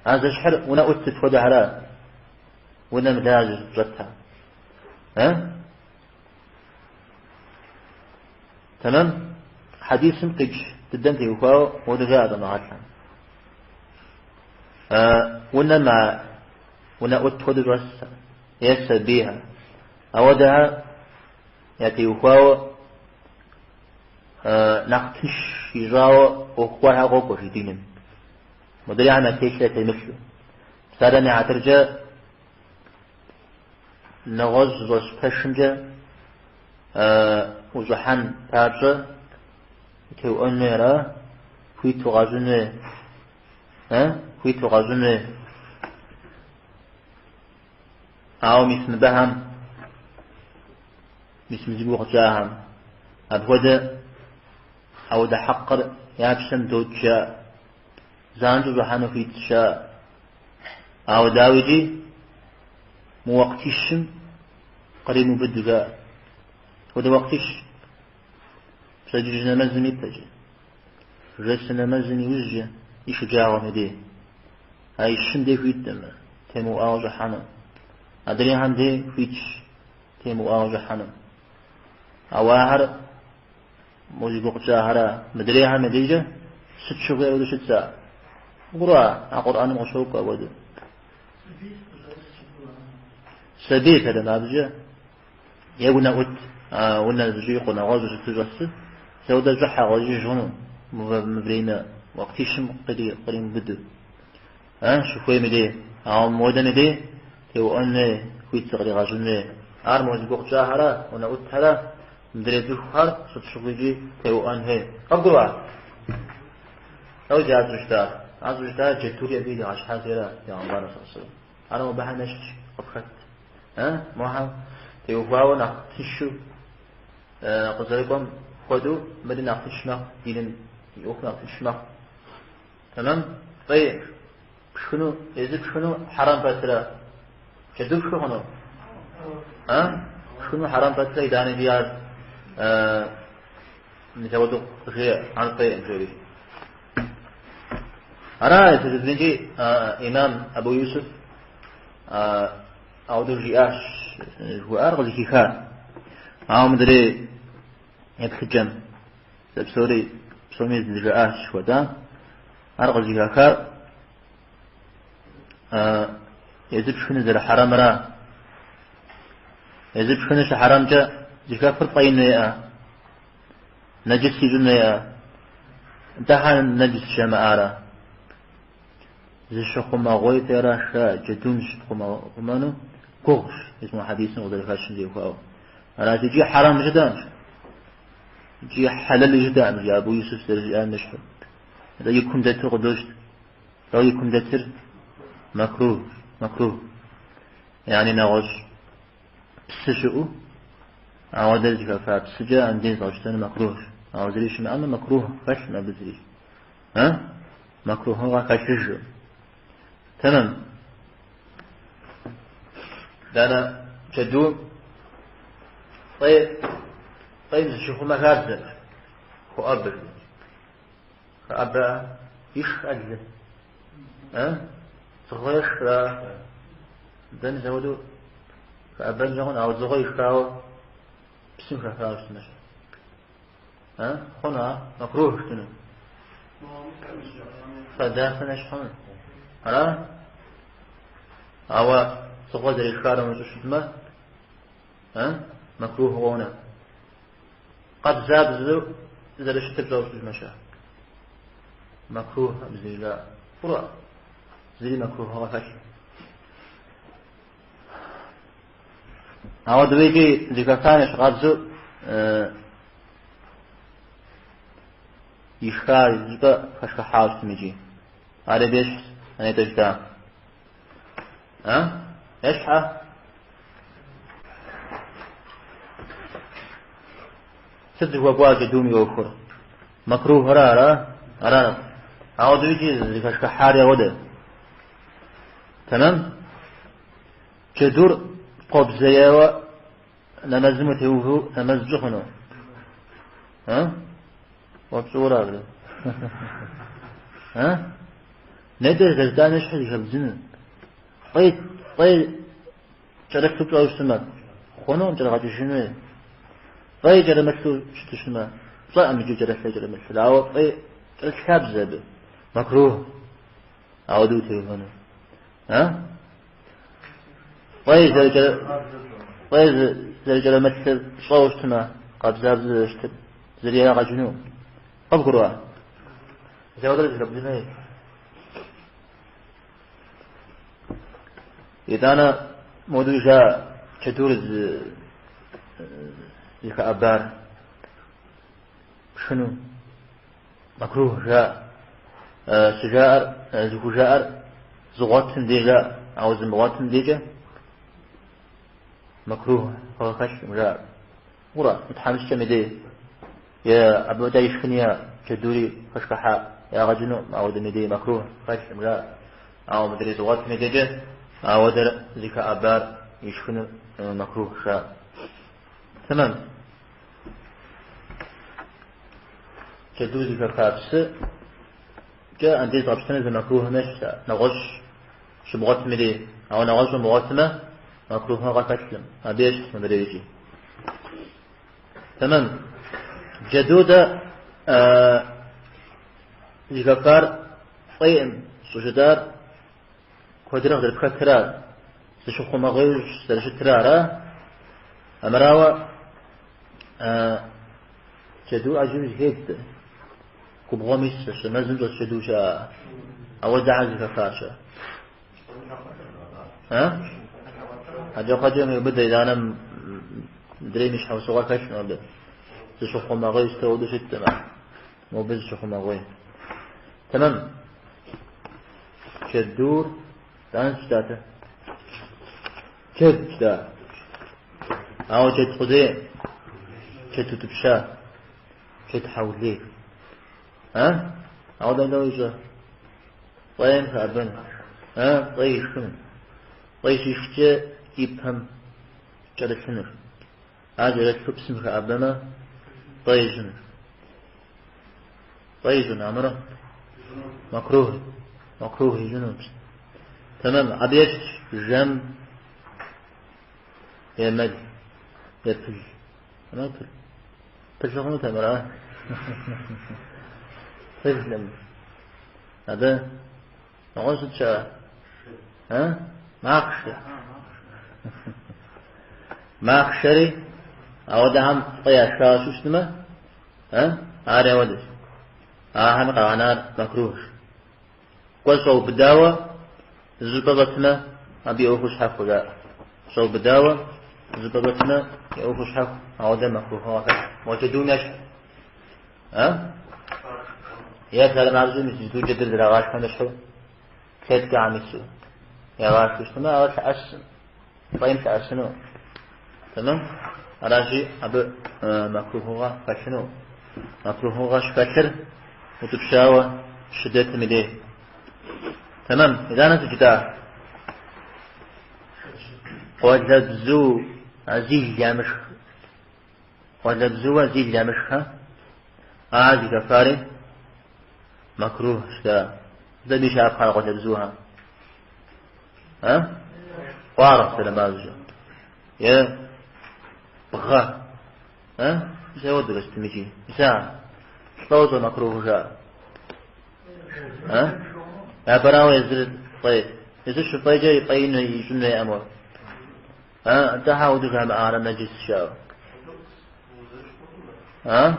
Ар зэщхьыр унэӏут сыт хуэдэхьэра? Унэм лажьэ щӏэтхэр. Э? Тэмэм? Хьэдисым къикӏ дыдэм теухуауэ модэ жаӏэ щӏэныгъэлӏхэм. Унэм а унэӏут хуэдэу щӏэсхэр е сабийхэр. Ауэдэхэр ятеухуауэ нэхъ тынш ищӏауэ ӏуэху гуэрхэр къокӏуэ жи диным. Модрейхэм ятелъыр ятемылъу. Псалъэм и хьэтыркӏэ нэгъуэщӏ зыщӏэс пэшымкӏэ ущӏыхьэн папщӏэ утеуӏуэн хуей ара? Хуит укъащӏын хуей? Хуит укъащӏын хуей? Ауэ мис мыбыхэм, мис мы зи гугъу тщӏахэм, апхуэдэ ауэдэ хьэкъыр я пщэм докӏ жаӏэ. Занщӏэу щӏыхьэну хуитщ жаӏэ. Ауэ дауикӏи мы уэкътищым къримыубыду жаӏэ. Хуэдэ уэкътищ. Пщэдджыжь нэмэзым ипэкӏэ, жэщ нэмэзым иужькӏэ и шэджагъуэм и дей. А ищым дей хуиткъым темыуӏауэ щӏыхьэну. Адрейхэм дей хуитщ темыуӏауэ щӏыхьэну. Ауэ ахэр мо зи гугъу тщӏахэр мыдрейхэм я дежкӏэ сыт щыгъуи апхуэдэу щытщ ар. Къывгурыӏуа, а Къурӏэным къыщокӏуэ апхуэдэу. Сабий пэлэм абыкӏэ е унэӏут, унэ зыщӏикъуэ нэгъуэщӏу щыту щӏэсыр, зэуэдэ щӏыхьэ къыщӏэкӏыж хъуну, мы время уэкътищым къримыубыду. Щыхуейм и дей, ауэ мыуэдэм и дей теуӏуэн хуей, хуит зыкъригъэщӏын хуей. Ар мо зи гугъу тщӏахэрэ, унэӏутхэрэ, мыдрей цӏыхухэр сыт щыгъуикӏи теуӏуэн хуей. Къывгурыӏуа? Лӏо зи ар щӏыжытӏар? Ар щӏыжытӏар джэдури абы иригъэщхьати ара, Бегъымбар саллаллаху алейхи ва сэллэм. Ар мобыхэм ещхьщ къыпхэт. Мохэм теухуауэ нэхъ тыншу къызэрыкӏуэм хуэдэу мыри нэхъ тынш мэхъу, диным и ӏуэху нэхъ тынш мэхъу. Тэмэм? Фӏей пшхыну, езыр пшхыну хьэрэм пэтрэ? Джэду пшхы хъуну? Пшхыну хьэрэм пэтрэ, итӏанэ икӏи ар мис апхуэдэу къыжеӏэ, ар фӏейкъым жери. Ара икӏи имам Абу Юсуф ауэдэу жиӏащ, жыхуаӏар къызыхихар. Ауэ мыдрей еплъыкӏэм зэпсори псоми зыжаӏащ жыхуэтӏам, ар къызыхахар езыр пшхыныр зэрыхьэрэмра. Езыр пшхыныр щыхьэрэмкӏэ зыхэфыр фӏеин хуейӏэ, нэджыс ищӏын хуейӏэ, нтӏэ щхьэ нэджыс жамыӏарэ. Зыщыхъумэгъуей фӏейращ, джэдум зыщыпхъумэну гугъущ, мис мо хьэдисым къызэрыхэщым теухуауэ. Аращ икӏи хьэрэм жытӏэкъым, икӏи хьэлэл жытӏэкъым, жи Абу Юсуф зэрыжиӏам ещхьу. Атӏэ и кум дэтыр къыдощт. Ауэ и кум дэтыр макрух, макрух. Яни нэгъуэщӏ псы щыӏэу, ауэдэр зыхэфа псыкӏэ андез згъэщтэну макрухщ. Ауэ зыри щымыӏэмэ, макрух хэлъым абы зыри. А? Макрухыгъэ хэлъыжу. Тэмэм. Дэнэ джэду фӏей, фӏейм зыщихъумэ хабзэщ. Хоӏэбэ. Хэӏэбэ ишх ӏэлы. А? Дзыгъуэ ешхрэ? Дэ мис апхуэдэу хэӏэбэнкӏэ хъун, ауэ дзыгъуэ ишхауэ псым хэфауэ щытмэщ. А? Хъуну, а? Макрух щытыну. Фадафэ нэщхь хъуну. Ара? Ауэ дзыгъуэ зэришхар умыщӏэу щытмэ, а? Макрух къонэ. Къабзабзэу зэрыщытыр пщӏэу щытмэ-щэ. Макрух абы зыри жаӏэ. Фӏыуэ. Зыри макрухыгъэ хэлъ. Ауэ дыуикӏи зыхэфам ещхьыркъабзэу ишха зыщӏыпӏэ хэшхыхьауэ щытым икӏи. Ар абы ещхьщ, нетӏэ жытӏам. А? Ещхьа? Сыт зыхуэкӏуа джэдум и ӏуэхур? Макрухра ара? Ара. Ауэ дыуикӏи зыхэшхыхьари ауэдэ. Тэмэм? Джэдур къобзеяуэ нэмэзым утеувэу нэмэз пщӏы хъуну? А? Уэ пщӏыуэра абы? А? Нетӏэ зэрыжытӏам ещхьу зыхэбдзыну. Фӏей, фӏей кӏэрылъу пщӏэу щытмэ, хъунукъым кӏэрыгъэкӏыжыну. Фӏей кӏэрымылъу щыту щытмэ, пщӏэкъым иджы кӏэрылъыр кӏэрымылъыр, ауэ фӏей кӏэрылъ хабзэ абы. Макрух. Ауэдэу утеувэну. А? Фӏей зэрыкӏэрымылъыр пщӏэу щытмэ, къабзабзэу зэрыщытыр зыри ягъэкӏыну. Къыбгурыӏуа? Зэуэдэр зыхэбдзыну. Итӏанэ моду жа джэдур зыхэӏэбар пшхыну. Макрух жаӏэ. Щыжаӏэр, зыхужаӏэр зыгъуэтым дей жаӏэ, ауэ зымыгъуэтым декӏэ макрух хэлъкъым жаӏэр. Ура, тхьэмыщкӏэм и дей е абы фӏэкӏа ишхын иӏэ джэдури хэшхыхьа ягъэкӏынукъым, ауэдэм и дей макрух хэлъкъым жаӏэ. Ауэ мыдрей зыгъуэтым и декӏэ ауэдэр зыхэӏэбар ишхыныр макрух жаӏэ. Тэмэм. Джэду зыхэфа псыкӏэ андез згъэпщтэныр зэрымакрухым ещхьщ, нэгъуэщӏ щыбгъуэтым и дей. Ауэ нэгъуэщӏ умыгъуэтмэ, макрухыгъэ хэлъкъым. Абы ещхьщ мыдрейр икӏи. Тэмэм. Джэду дэ зыхэфар фӏейкъым щӏыжытӏар куэдрэ къызэрыпхэтыра, зыщыхъумэгъуейуэ зэрыщытыра, ара? Амырауэ джэду ӏэджэми зыхедз. Губгъуэм исщ, мэзым щӏэс джэду щыӏэ. Ауэдэхэр зыхэфа щыӏэ. Хьэкӏэкхъуэкӏэм иубыдэ итӏанэ мыдрейм и щхьэусыгъуэ хэлъкъым абы. Зыщыхъумэгъуей сыт хуэдэу щыткъым ар. Мобы зыщыхъумэгъуей. Тэмэм. Джэдур, итӏанэ сыт жытӏатэ? Джэд, да. Ауэ джэд къудей, джэд утӏыпща, джэд хьэулей. А? Ауэ дауэ ищӏэ? Фӏейм хэӏэбэн. А? Фӏей ишхын. Фӏей щишхкӏэ и пэм кӏэрылъынур. Ар кӏэрылъу псым хэӏэбэмэ, фӏей ищӏынур. Фӏей ищӏын, амырэ? Макрух. Макрух ищӏыну. Тэмэм, абы ещхьщ жэм е мэл е пыл. Ама пыл. Пыл хъунутэм, ара? Пылым. Абы нэгъуэщӏ сыт щыӏэ? А? Махъшэ. Махъшэри ауэдэхэм фӏей яшхауэ щытмэ, а? Ари ауэдэщ. Ахэми къагъэнар макрухщ. Кӏуэ щӏэубыдауэ зыщӏыпӏэ щӏэтмэ, абы и ӏуэхур щхьэхуэ жаӏэ. Щӏэубыдауэ зыщӏыпӏэ щӏэтмэ, и ӏуэхур щхьэху, ауэдэ макрухыгъэ хэлъ. Мо джэдум ещхь. А? Е псалъэм мис иджыту джэдыр зэрагъашхэм ещхьу клеткэхэм ису ягъашхэу щытмэ, ар лъэӏэсым, фӏейм лъэӏэсыну. Тэмэм? Аращи, абы макрухыгъэ хэлъыну. Макрухыгъэ щыхэлъыр утӏыпщауэ щыдэтым и дей. Тэмэм, итӏанэ сыт жытӏа? Къуалэбзу зил ямышх. Къуалэбзууэ зил ямышхэ. Ар зыхэфари макрухщ да. Сыт абы и щапхъэр къуалэбзухэм? А? Къуаргъ сэлэмазкӏэ. Е бгъэ. А? Мис ауэдэурэ сытым икӏи. Мис ар. Лӏо щӏэмакрухыр жаӏэ. А? Япэрауэ езыр фӏей. Езыр щыфӏейкӏэ и фӏеину ищӏын хуейӏэм уэ. А? Атӏэ хьэ ауэдэу жамыӏарэ нэджыс жаӏэу. А?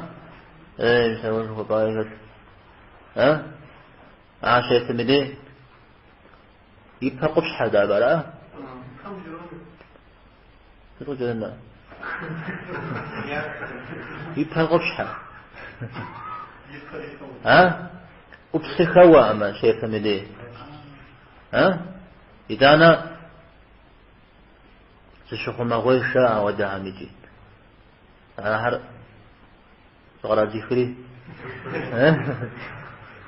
Эй, мис ауэ жыхуэпӏари хэлъ. А? Ар щефэм и дей. И пэр къупщхьэ дабэ, ара? Сыт къыкӏэрына? И пэр къупщхьэ. А? ӏупсыр хэуэӏымэ щефэм и дей. А? Итӏанэ зыщыхъумэгъуей жаӏэ ауэдэхэм икӏи. Ахэр зыкърадзыхри,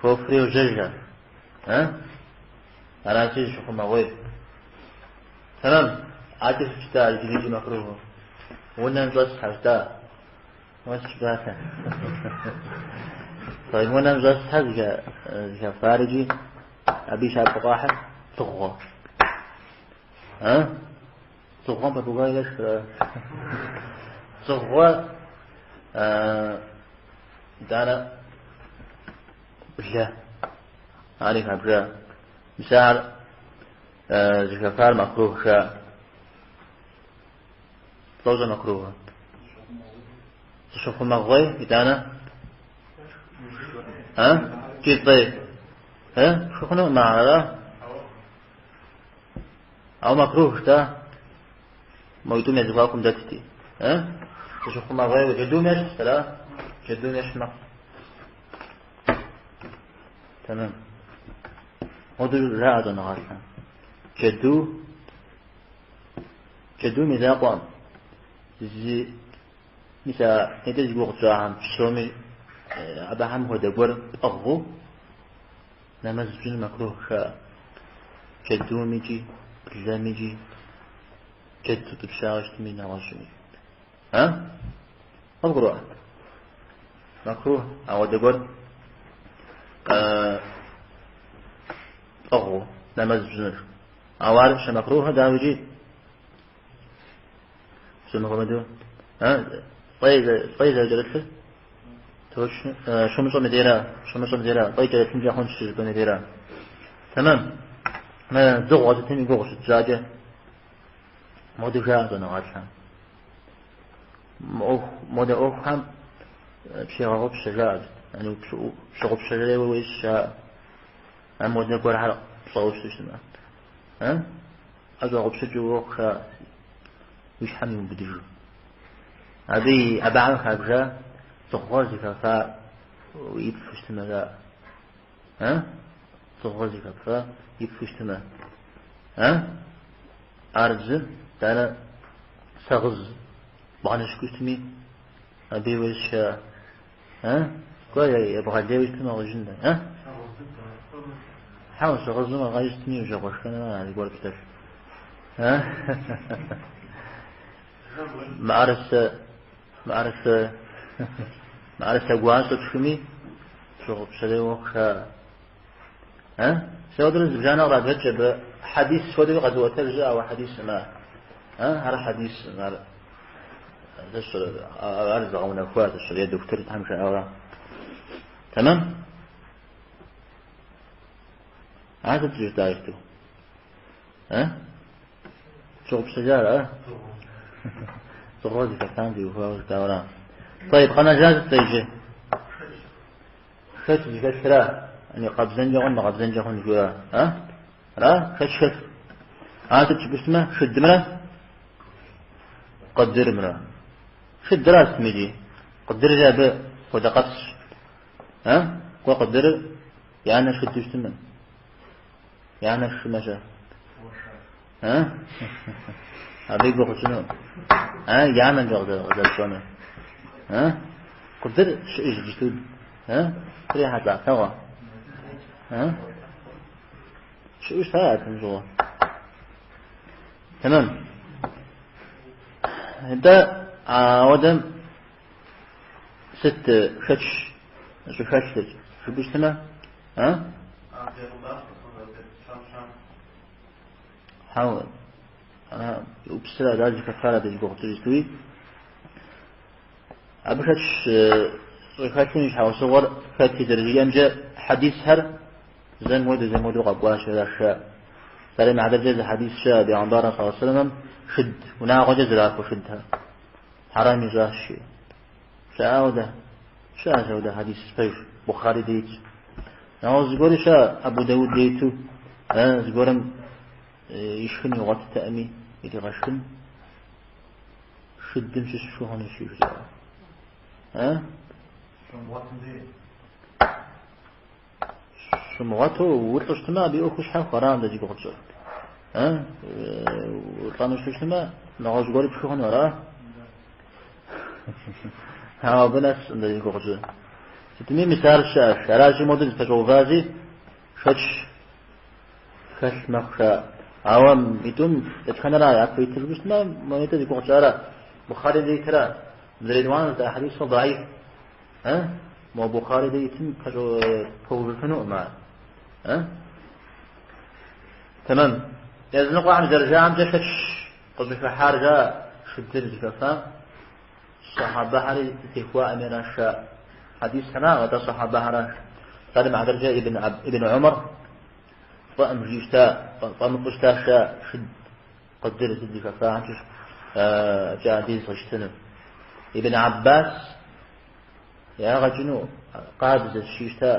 хофри йожьэжхэр. Аращи зыщыхъумэгъуей. Тэмэм, адэкӏэ сыт жытӏа иджыри икӏи макруху? Унэм щӏэсхэр жытӏа. Уэ сыт жыпӏатэ? Тӏэйб, унэм щӏэсхэр зыхэфар икӏи абы и щапхъэ къахьыр дзыгъуэ. А? Дзыгъуэм попугай ешхрэ? Дзыгъуэ итӏанэ блэ. Ари хабжа. Мис ар зыхэфар макрух жаӏэ. Лӏо щӏэмакрухыр. Зыщыхъумэгъуей, итӏанэ? А? Икӏи фӏей. Э? Пшхы хъунукъым ахэр, ара? Ауэ макрухщ, да? Моитӏум я зэхуакум дэтти. Э? Зыщыхъумэгъуейуэ джэдум ещхьщ, ара? Джэдум ещхь мэхъу. Тэмэм. Моду жаӏэ щӏэныгъэлӏхэм. Джэду, джэдум и закъуэкъым. Зы, мис а нетӏэ зи гугъу тщӏахэм псоми абыхэм хуэдэ гуэр пӏыгъыу нэмэз пщӏыну макрух жаӏэ. Джэдум икӏи, блэм икӏи, джэд утӏыпщауэ щытми нэгъуэщӏми. А? Къывгурыӏуа? Макрух ауэдэ гуэр пӏыгъыу нэмэз пщӏыныр. Ауэ ар щымакрухыр дауэ икӏи? Псом хуэмыдэу. А? Фӏей зэрыкӏэрылъыр? Точно. Щумыщӏэм и дейра, щумыщӏэм и дейра, фӏей кӏэрылъынкӏэ хъунщ щыжыпӏэм и дейра. Тэмэм. Мы дзыгъуэ сытым и гугъу щытщӏакӏэ, моду жаӏэ щӏэныгъэлӏхэм. Модэ ӏуэхухэм пщегъэгъупщэ жаӏэ, яни пщыгъупщэжрейуэ уещӏ жаӏэ. А модэ гуэрхэр пщӏэуэ щытмэ. А? ӏэщӏэгъупщыкӏыу уохъу жаӏэ, уи щхьэм иумыбыдыжу. Абы и абыхэм хабжа дзыгъуэр зыхэфа ипфу щытмэ жаӏэ. А? Дзыгъуэр зыхэфа ипфу щытмэ. А? Ар зы. Итӏанэ сагъыз бгъэныщкӏуу щытми, абы иужь щыӏэ. А? Кӏуэ, ебгъэлейуэ щытмэ, гъыжын. А? Хьэуэ, сагъызым къэгъэжь щытми, ужагъуэшхэнрэ зыгуэр пщтэр. А? Мыӏэрысэ, мыӏэрысэ, мыӏэрысэ гуащӏэ пшхыми, щыгъупщэрей уэхъу жаӏэ. А? Сэ зыбжанэ кърабжэкӏ абы хьэдис хуэдэуи къэзыӏуэтэж щыӏэ, ауэ хьэдисым ар. А? Ар хьэдисым, ар ар зыгъэунэхуа зыщыр е дохутырхэм жаӏауэ. Тэмэм? Ар сыт жытӏа иджыпсту? А? Щыгъупщэжар, а? Дзыгъуэ зыхэфам теухуауэ жытӏауэра. طيب, къэнэжа сыт иджы? Шэч зыхэлъра, яни къабзэнкӏэ хъун, мыкъабзэнкӏэ хъун жыхуиӏэра? А? Ара? Шэч хэлъ. Ар сыт жыпӏэу щытмэ, шыдымрэ къыдырымрэ. Шыдыра сытми икӏи. Къыдырри абы хуэдэ къэпсщ. А? Кӏуэ къыдырыр и анэр шыду щытмэ. И анэр шымэ-щэ. А? Абы и гугъу къытщӏыну. А? И анэмкӏэ къызэрыпщӏэнур. А? Къыдыр щыӏэж иджыпсту. А? Прихьэлӏа лъэгъуэ. А? Щыӏэу щыта япэм щыгъуэ. Тэмэм. Нтӏэ, ауэдэм сыт шэч щӏыхэлъыр? Жыпӏэу щытмэ? А? Хьэуэ. ӏупсыр ара зыхэфар абы зи гугъу тщӏыр иджыпстуи. Абы шэч щӏыхэлъым и щхьэусыгъуэр хэти зэрыжиӏэмкӏэ хьэдисхэр зэм хуэдэу, зэм хуэдэу къэкӏуащ аращ жаӏэ. Псалъэм и хьэтыркӏэ зы хьэдис щыӏэ бегъымбарым саллаллаху алейхи вассаламэм шыд, унагъуэкӏэ зэрахуэ шыдхэр хьэрэм ищӏащ жиӏэу. Щыӏэ ауэдэ? Щыӏэщ ауэдэ хьэдис пэж, Бухъари дей итщ. Нэгъуэщӏ зыгуэри щыӏэ Абу Дауд дей иту, зыгуэрым ишхын игъуэттэкъыми, иригъэшхын шыдым щыщ пшхы хъунущ жиӏауэ. А? Щымыгъуэту улӏэу щытмэ, абы и ӏуэху щхьэху аракъым дэ зи гугъу тщӏыр. А? Улӏэну щытмэ, нэгъуэщӏ гуэри пшхы хъуну ара? Ауэ абы нэскъым дэ зи гугъу тщӏыр. Сытми, мис ар щыӏэщ. Аращи, модэ зыпэщӏэуващи, шэч хэлъ мэхъу жаӏэ. Ауэ митӏум дэтхэнэра япэ итыр жыпӏэу щытмэ, монитӏыр зи гугъу тщӏара? Бухъари дей итра? Мыдрей тӏуанэр жытӏа хьэдисыр даиф. А? Мо Бухъари дей итым пэувыфынукъым ар. А? Тэмэм. Языныкъуэхэм зэрыжаӏэмкӏэ шэч къыщӏыхыхьар жаӏэ шыдыр зыхэфам. Сахьабэхэри зытехуаӏэми аращ жаӏэ. Хьэдисхэра, атӏэ сахьабэхэращ. Псалъэм и хьэтыркӏэ Ибн Ибн Умар фӏыӏым жиӏэу щыта, фӏэмыфӏу щытащ жаӏэ шыд къыдыр сыт зыхэфахэм щыщ кӏэ андез къищтэну. Ибн Аббас ягъэ кӏыну къабзэщ жиӏэу щыта,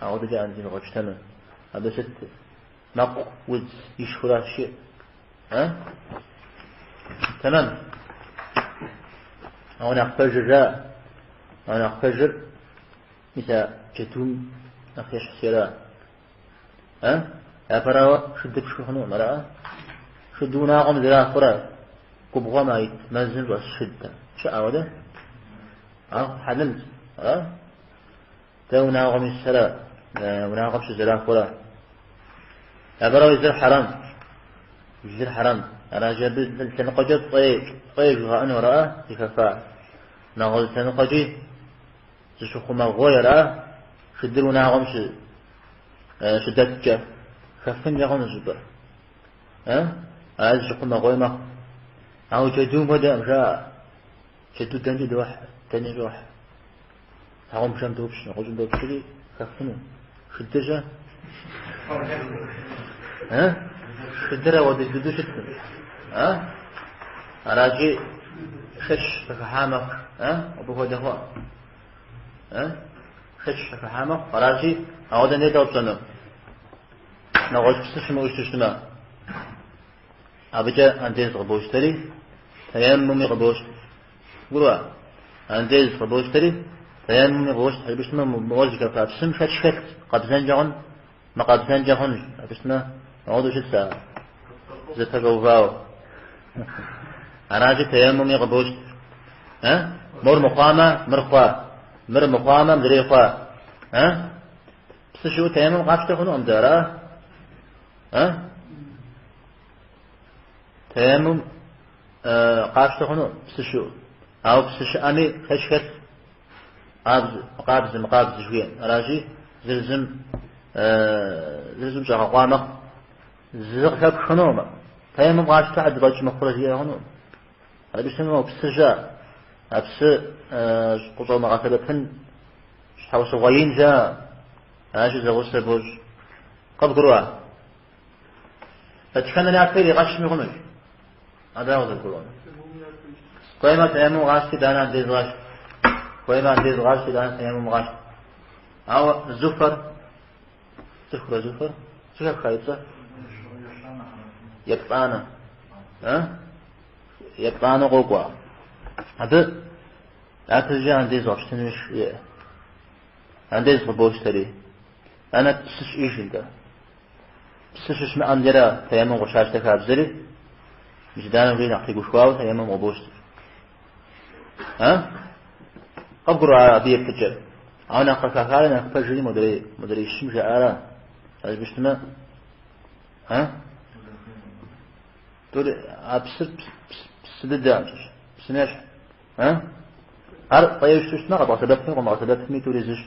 ауэдэкӏэ андез къищтэну. Абы сыт мэкъу удз ишхуращ жиӏэ. А? Тэмэм. Ауэ нэхъ пэжыр жаӏэ. Ауэ нэхъ пэжыр мис а джэдум нэхъ ещхьщи ара. А? Япэрауэ шыдыр пшхы хъунукъым, ара? Шыд унагъуэм зэрахуэрэ губгъуэм а ит мэзым щӏэс шыд щыӏэ ауэдэ? Ар хьэлэлщ, ара? Дэ унагъуэм исхэрэ, унагъуэм щызэрахуэрэ. Япэрауэ езыр хьэрэм, лыр хьэрэм. Аращи, абы лъэныкъуэкӏэ фӏей, фӏей жыгъэӏэну ара зыхэфа. Нэгъуэщӏ лъэныкъуэкӏи зыщыхъумэгъуей ара шыдыр унагъуэм щыдэткӏэ хэфынкӏэ хъуну щӏыпӏэ. Ар зыщыхъумэгъуей мэхъу. Ауэ джэдум хуэдэкъым жаӏэ. Джэду дэнкӏи дохь, дэни щӏохь. Щхьэгъубжэм допщ, нэгъуэщӏым допщри хэфыну. Шыдыр-щэ? А? Шыдыр ауэдэ дыдэу щыткъым. А? Аращи, шэч къыхыхьа мэхъу. А? Абы хуэдэ хъуа? А? Шэч къыхыхьа мэхъу. Аращи, ауэдэм дей дауэ пщӏэну? Нэгъуэщӏ псы щымыӏэу щытмэ. Абыкӏэ андез къыбощтэри, тэеммуми къыбощт. Гурыӏуа? Андез къыбощтэри, тэеммуми къыбощт. Абы щытмэ, мыгъуэ зыхэфа псым шэч хэлът, къабзэнкӏэ хъун, мыкъабзэнкӏэ хъунщ. Абы щытмэ, мыгъуэдэу щытщ а зэпэщӏэувауэ. Аращи, тэеммуми къыбощт. Э? Мор мыхъуамэ, мыр хъуа. Мыр мыхъуамэ, мыдрей хъуа. Э? Псы щыӏэу тэеммум къапщтэ хъунукъым дэ, ара? Э? Тэеммум къапщтэ хъуну псы щыӏэу. Ауэ псы щыӏэми шэч хэлъ. Къабзэ, мыкъабзэ, мыкъабзэ жыхуиӏэм. Аращи, зыр зым зыр зым щӏэгъэкъуа мэхъу. Зы къыхэпх хъунукъым. Тэеммум къащтэ зэфӏэкӏ мыхъурэ жиӏэ хъунукъым. Абы щытмэ, псы щыӏэ. А псы къыщӏомыгъэсэбэпын щхьэусыгъуэ ин щыӏэ. Аращи, зэгъусэ бощӏ. Къыбгурыӏуа? Дэтхэнэр япэ иригъэщми хъунущ. Ар дауэ къызэрыбгурыӏуэнур? Хуеймэ тэеммум къащти, итӏанэ андез къащт. Хуеймэ андез къащти, итӏанэ тэеммум къащт. Ауэ Зуфэр, цӏыхурэ Зуфэр, зэхэпха и цӏэ? Еплӏанэ. Еплӏанэ къокӏуэ. Абы япэщӏыкӏэ андез къэпщтэнущ жеӏэ. Андез къыбощтэри. Итӏанэ псы щыӏэжынтӏэ. Псы щыщымыӏэм дерэ тэеммум къыщащтэ хабзэри, мис итӏанэ жи нэхъ тегушхуауэ тэеммум къыбощтэ. А? Къыбгурыӏуа абы еплъыкӏэр? Ауэ нэхъ къыхахари нэхъ пэжри модрей, модрей щым жаӏара? Аращ щытмэ, а? Тӏури, а псыр псы дыдэкъым, псым ещхь. А? Ар фӏейуэ щытмэ, къэбгъэсэбэпми къомыгъэсэбэпми тӏури зыщ.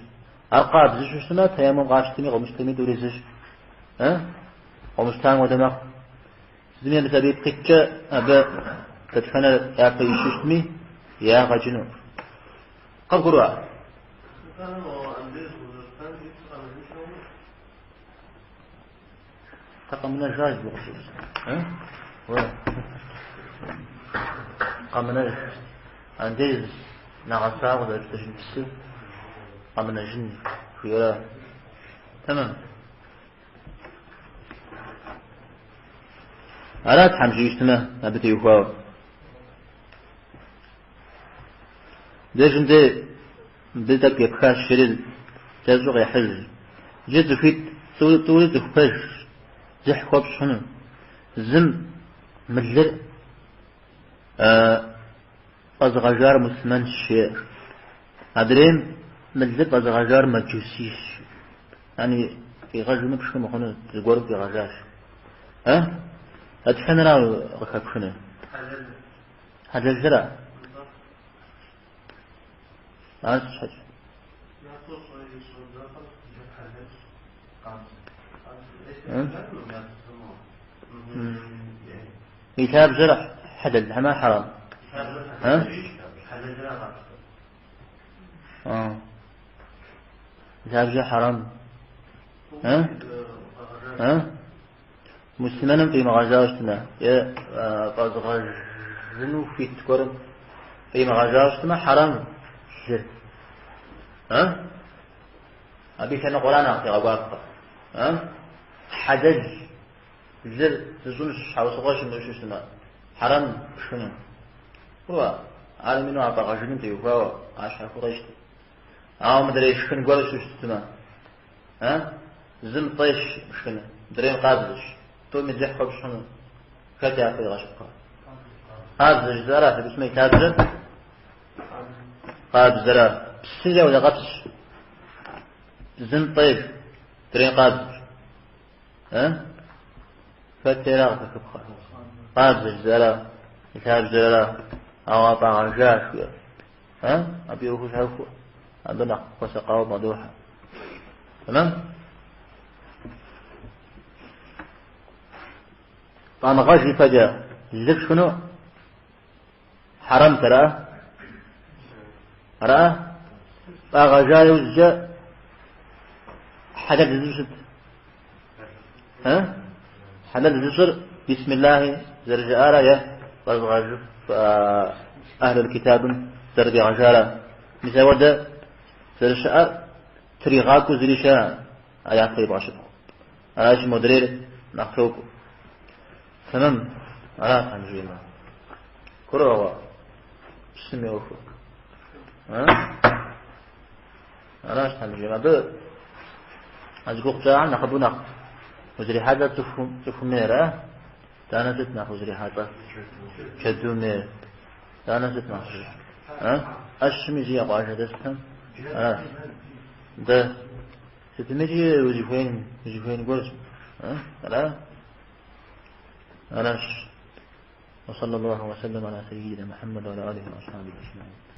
Ар къабзэу щытмэ, тэеммум къащтэми къомыщтэми тӏури зыщ. А? Къомыщтам хуэдэ мэхъу. Зыми мис абы ипкъ иткӏэ абы дэтхэнэр япэ ищу щытми ягъэ кӏыну. Къыбгурыӏуа? Къэмынэжащ гугъущ. Къэмынэж. Андез нэгъэсауэ къызэрыпщтэжын псы къэмынэжын жиӏэрэ. Тэмэм. Арат Тхьэм жиӏэу щытмэ, абы теухуауэ. Дежым де мыбы тӏэкӏу епхащ жери кӏэщӏу къехьыж. Иджы цӏыхуитӏ, тӏури цӏыху пэжщ, дзыхь хуэпщӏ хъуну. Зым мы лыр фӏэзыгъэжар муслъымэнщ, жеӏэ. Адрейм мы лыр фӏэзыгъэжар мэджусийщ. Яни фӏигъэжмэ пшхы мыхъуну зыгуэрым фӏигъэжащ. Э? Дэтхэнэра къыхэпхыну? Хьэлэлыра? Ар сыт щхьэкӏэ? И лъабжьэр хьэлэл хьэмэ хьэрам? И лъабжьэр хьэрам. Муслъымэным фӏимыгъэжауэ щытмэ, е фӏэзыгъэжыну хуит гуэрым фӏимыгъэжауэ щытмэ, хьэрам лыр. А? Абы и лъэныкъуэра нэхъ тегъэкӏуапхъэр. А? Хьэлэл лыр зыщӏын щхьэусыгъуэ щымыӏэу щытмэ, хьэрэм пшхыну. Уа, ар именно а фӏэгъэжыным теухуауэ ар щхьэхуэу къещтэ. Ауэ мыдрей шхын гуэр щыщытмэ, А? Зым фӏейщ шхыныр, мыдрейм къабзэщ. Тӏуми дзыхь хуэпщӏ хъуну. Хэт япэ игъэщыпхъэр? Къабзэ жызыӏэра, жыпӏэмэ и лъабжьэр? Къабзэра. Псыри апхуэдэ къабзэщ. Зым фӏейщ, мыдрейм къабзэщ. А? Хэт ера къыхэхыпхъэр? Къабзэ жызыӏэра, и лъабжьэр ара? Ауэ фӏагъэжа жыхуиӏэр. А? Абы и ӏуэхур щхьэхуэ. Абы нэхъ хуэсэкъауэ бгъэдохьэ. Тэмэм? Фӏамыгъэж ипэкӏэ лы пшхыну хьэрэмт, ара? Ара? Фӏагъэжа иужькӏэ хьэлэл зыщӏыр сыт? А? Хьэлэл зыщӏыр бисмиллахи зэрыжаӏара е фӏэзыгъэжыф ахьлул китабым зэрыфӏигъэжара? Мис ауэдэ зэрыщыӏэр тригъакӏуэу зыри щыӏэ а япэ ибгъэщыпхъу. Аращи, модрейр нэхъ токӏуэ. Тэмэм, арат Тхьэм жиӏэмэ. Гурыӏуэгъуэ, псым и ӏуэхур. Аращ Тхьэм жиӏэмэ. Абы а зи гугъу тщӏахэм нэхъыбэу нэхъ узрихьэлӏэр цӏыхум, цӏыхум ейра? Итӏанэ сыт нэхъ узрихьэлӏэр? Джэдум ейр. Итӏанэ сыт нэхъ узрихьэлӏэр? ӏэщым иджы я къуажэ дэсхэм? Ара. Дэ сытмикӏи узыхуейн, узыхуейн гуэрщ. Ара? Аращ. وصلى الله وسلم على سيدنا محمد وعلى آله وأصحابه أجمعين.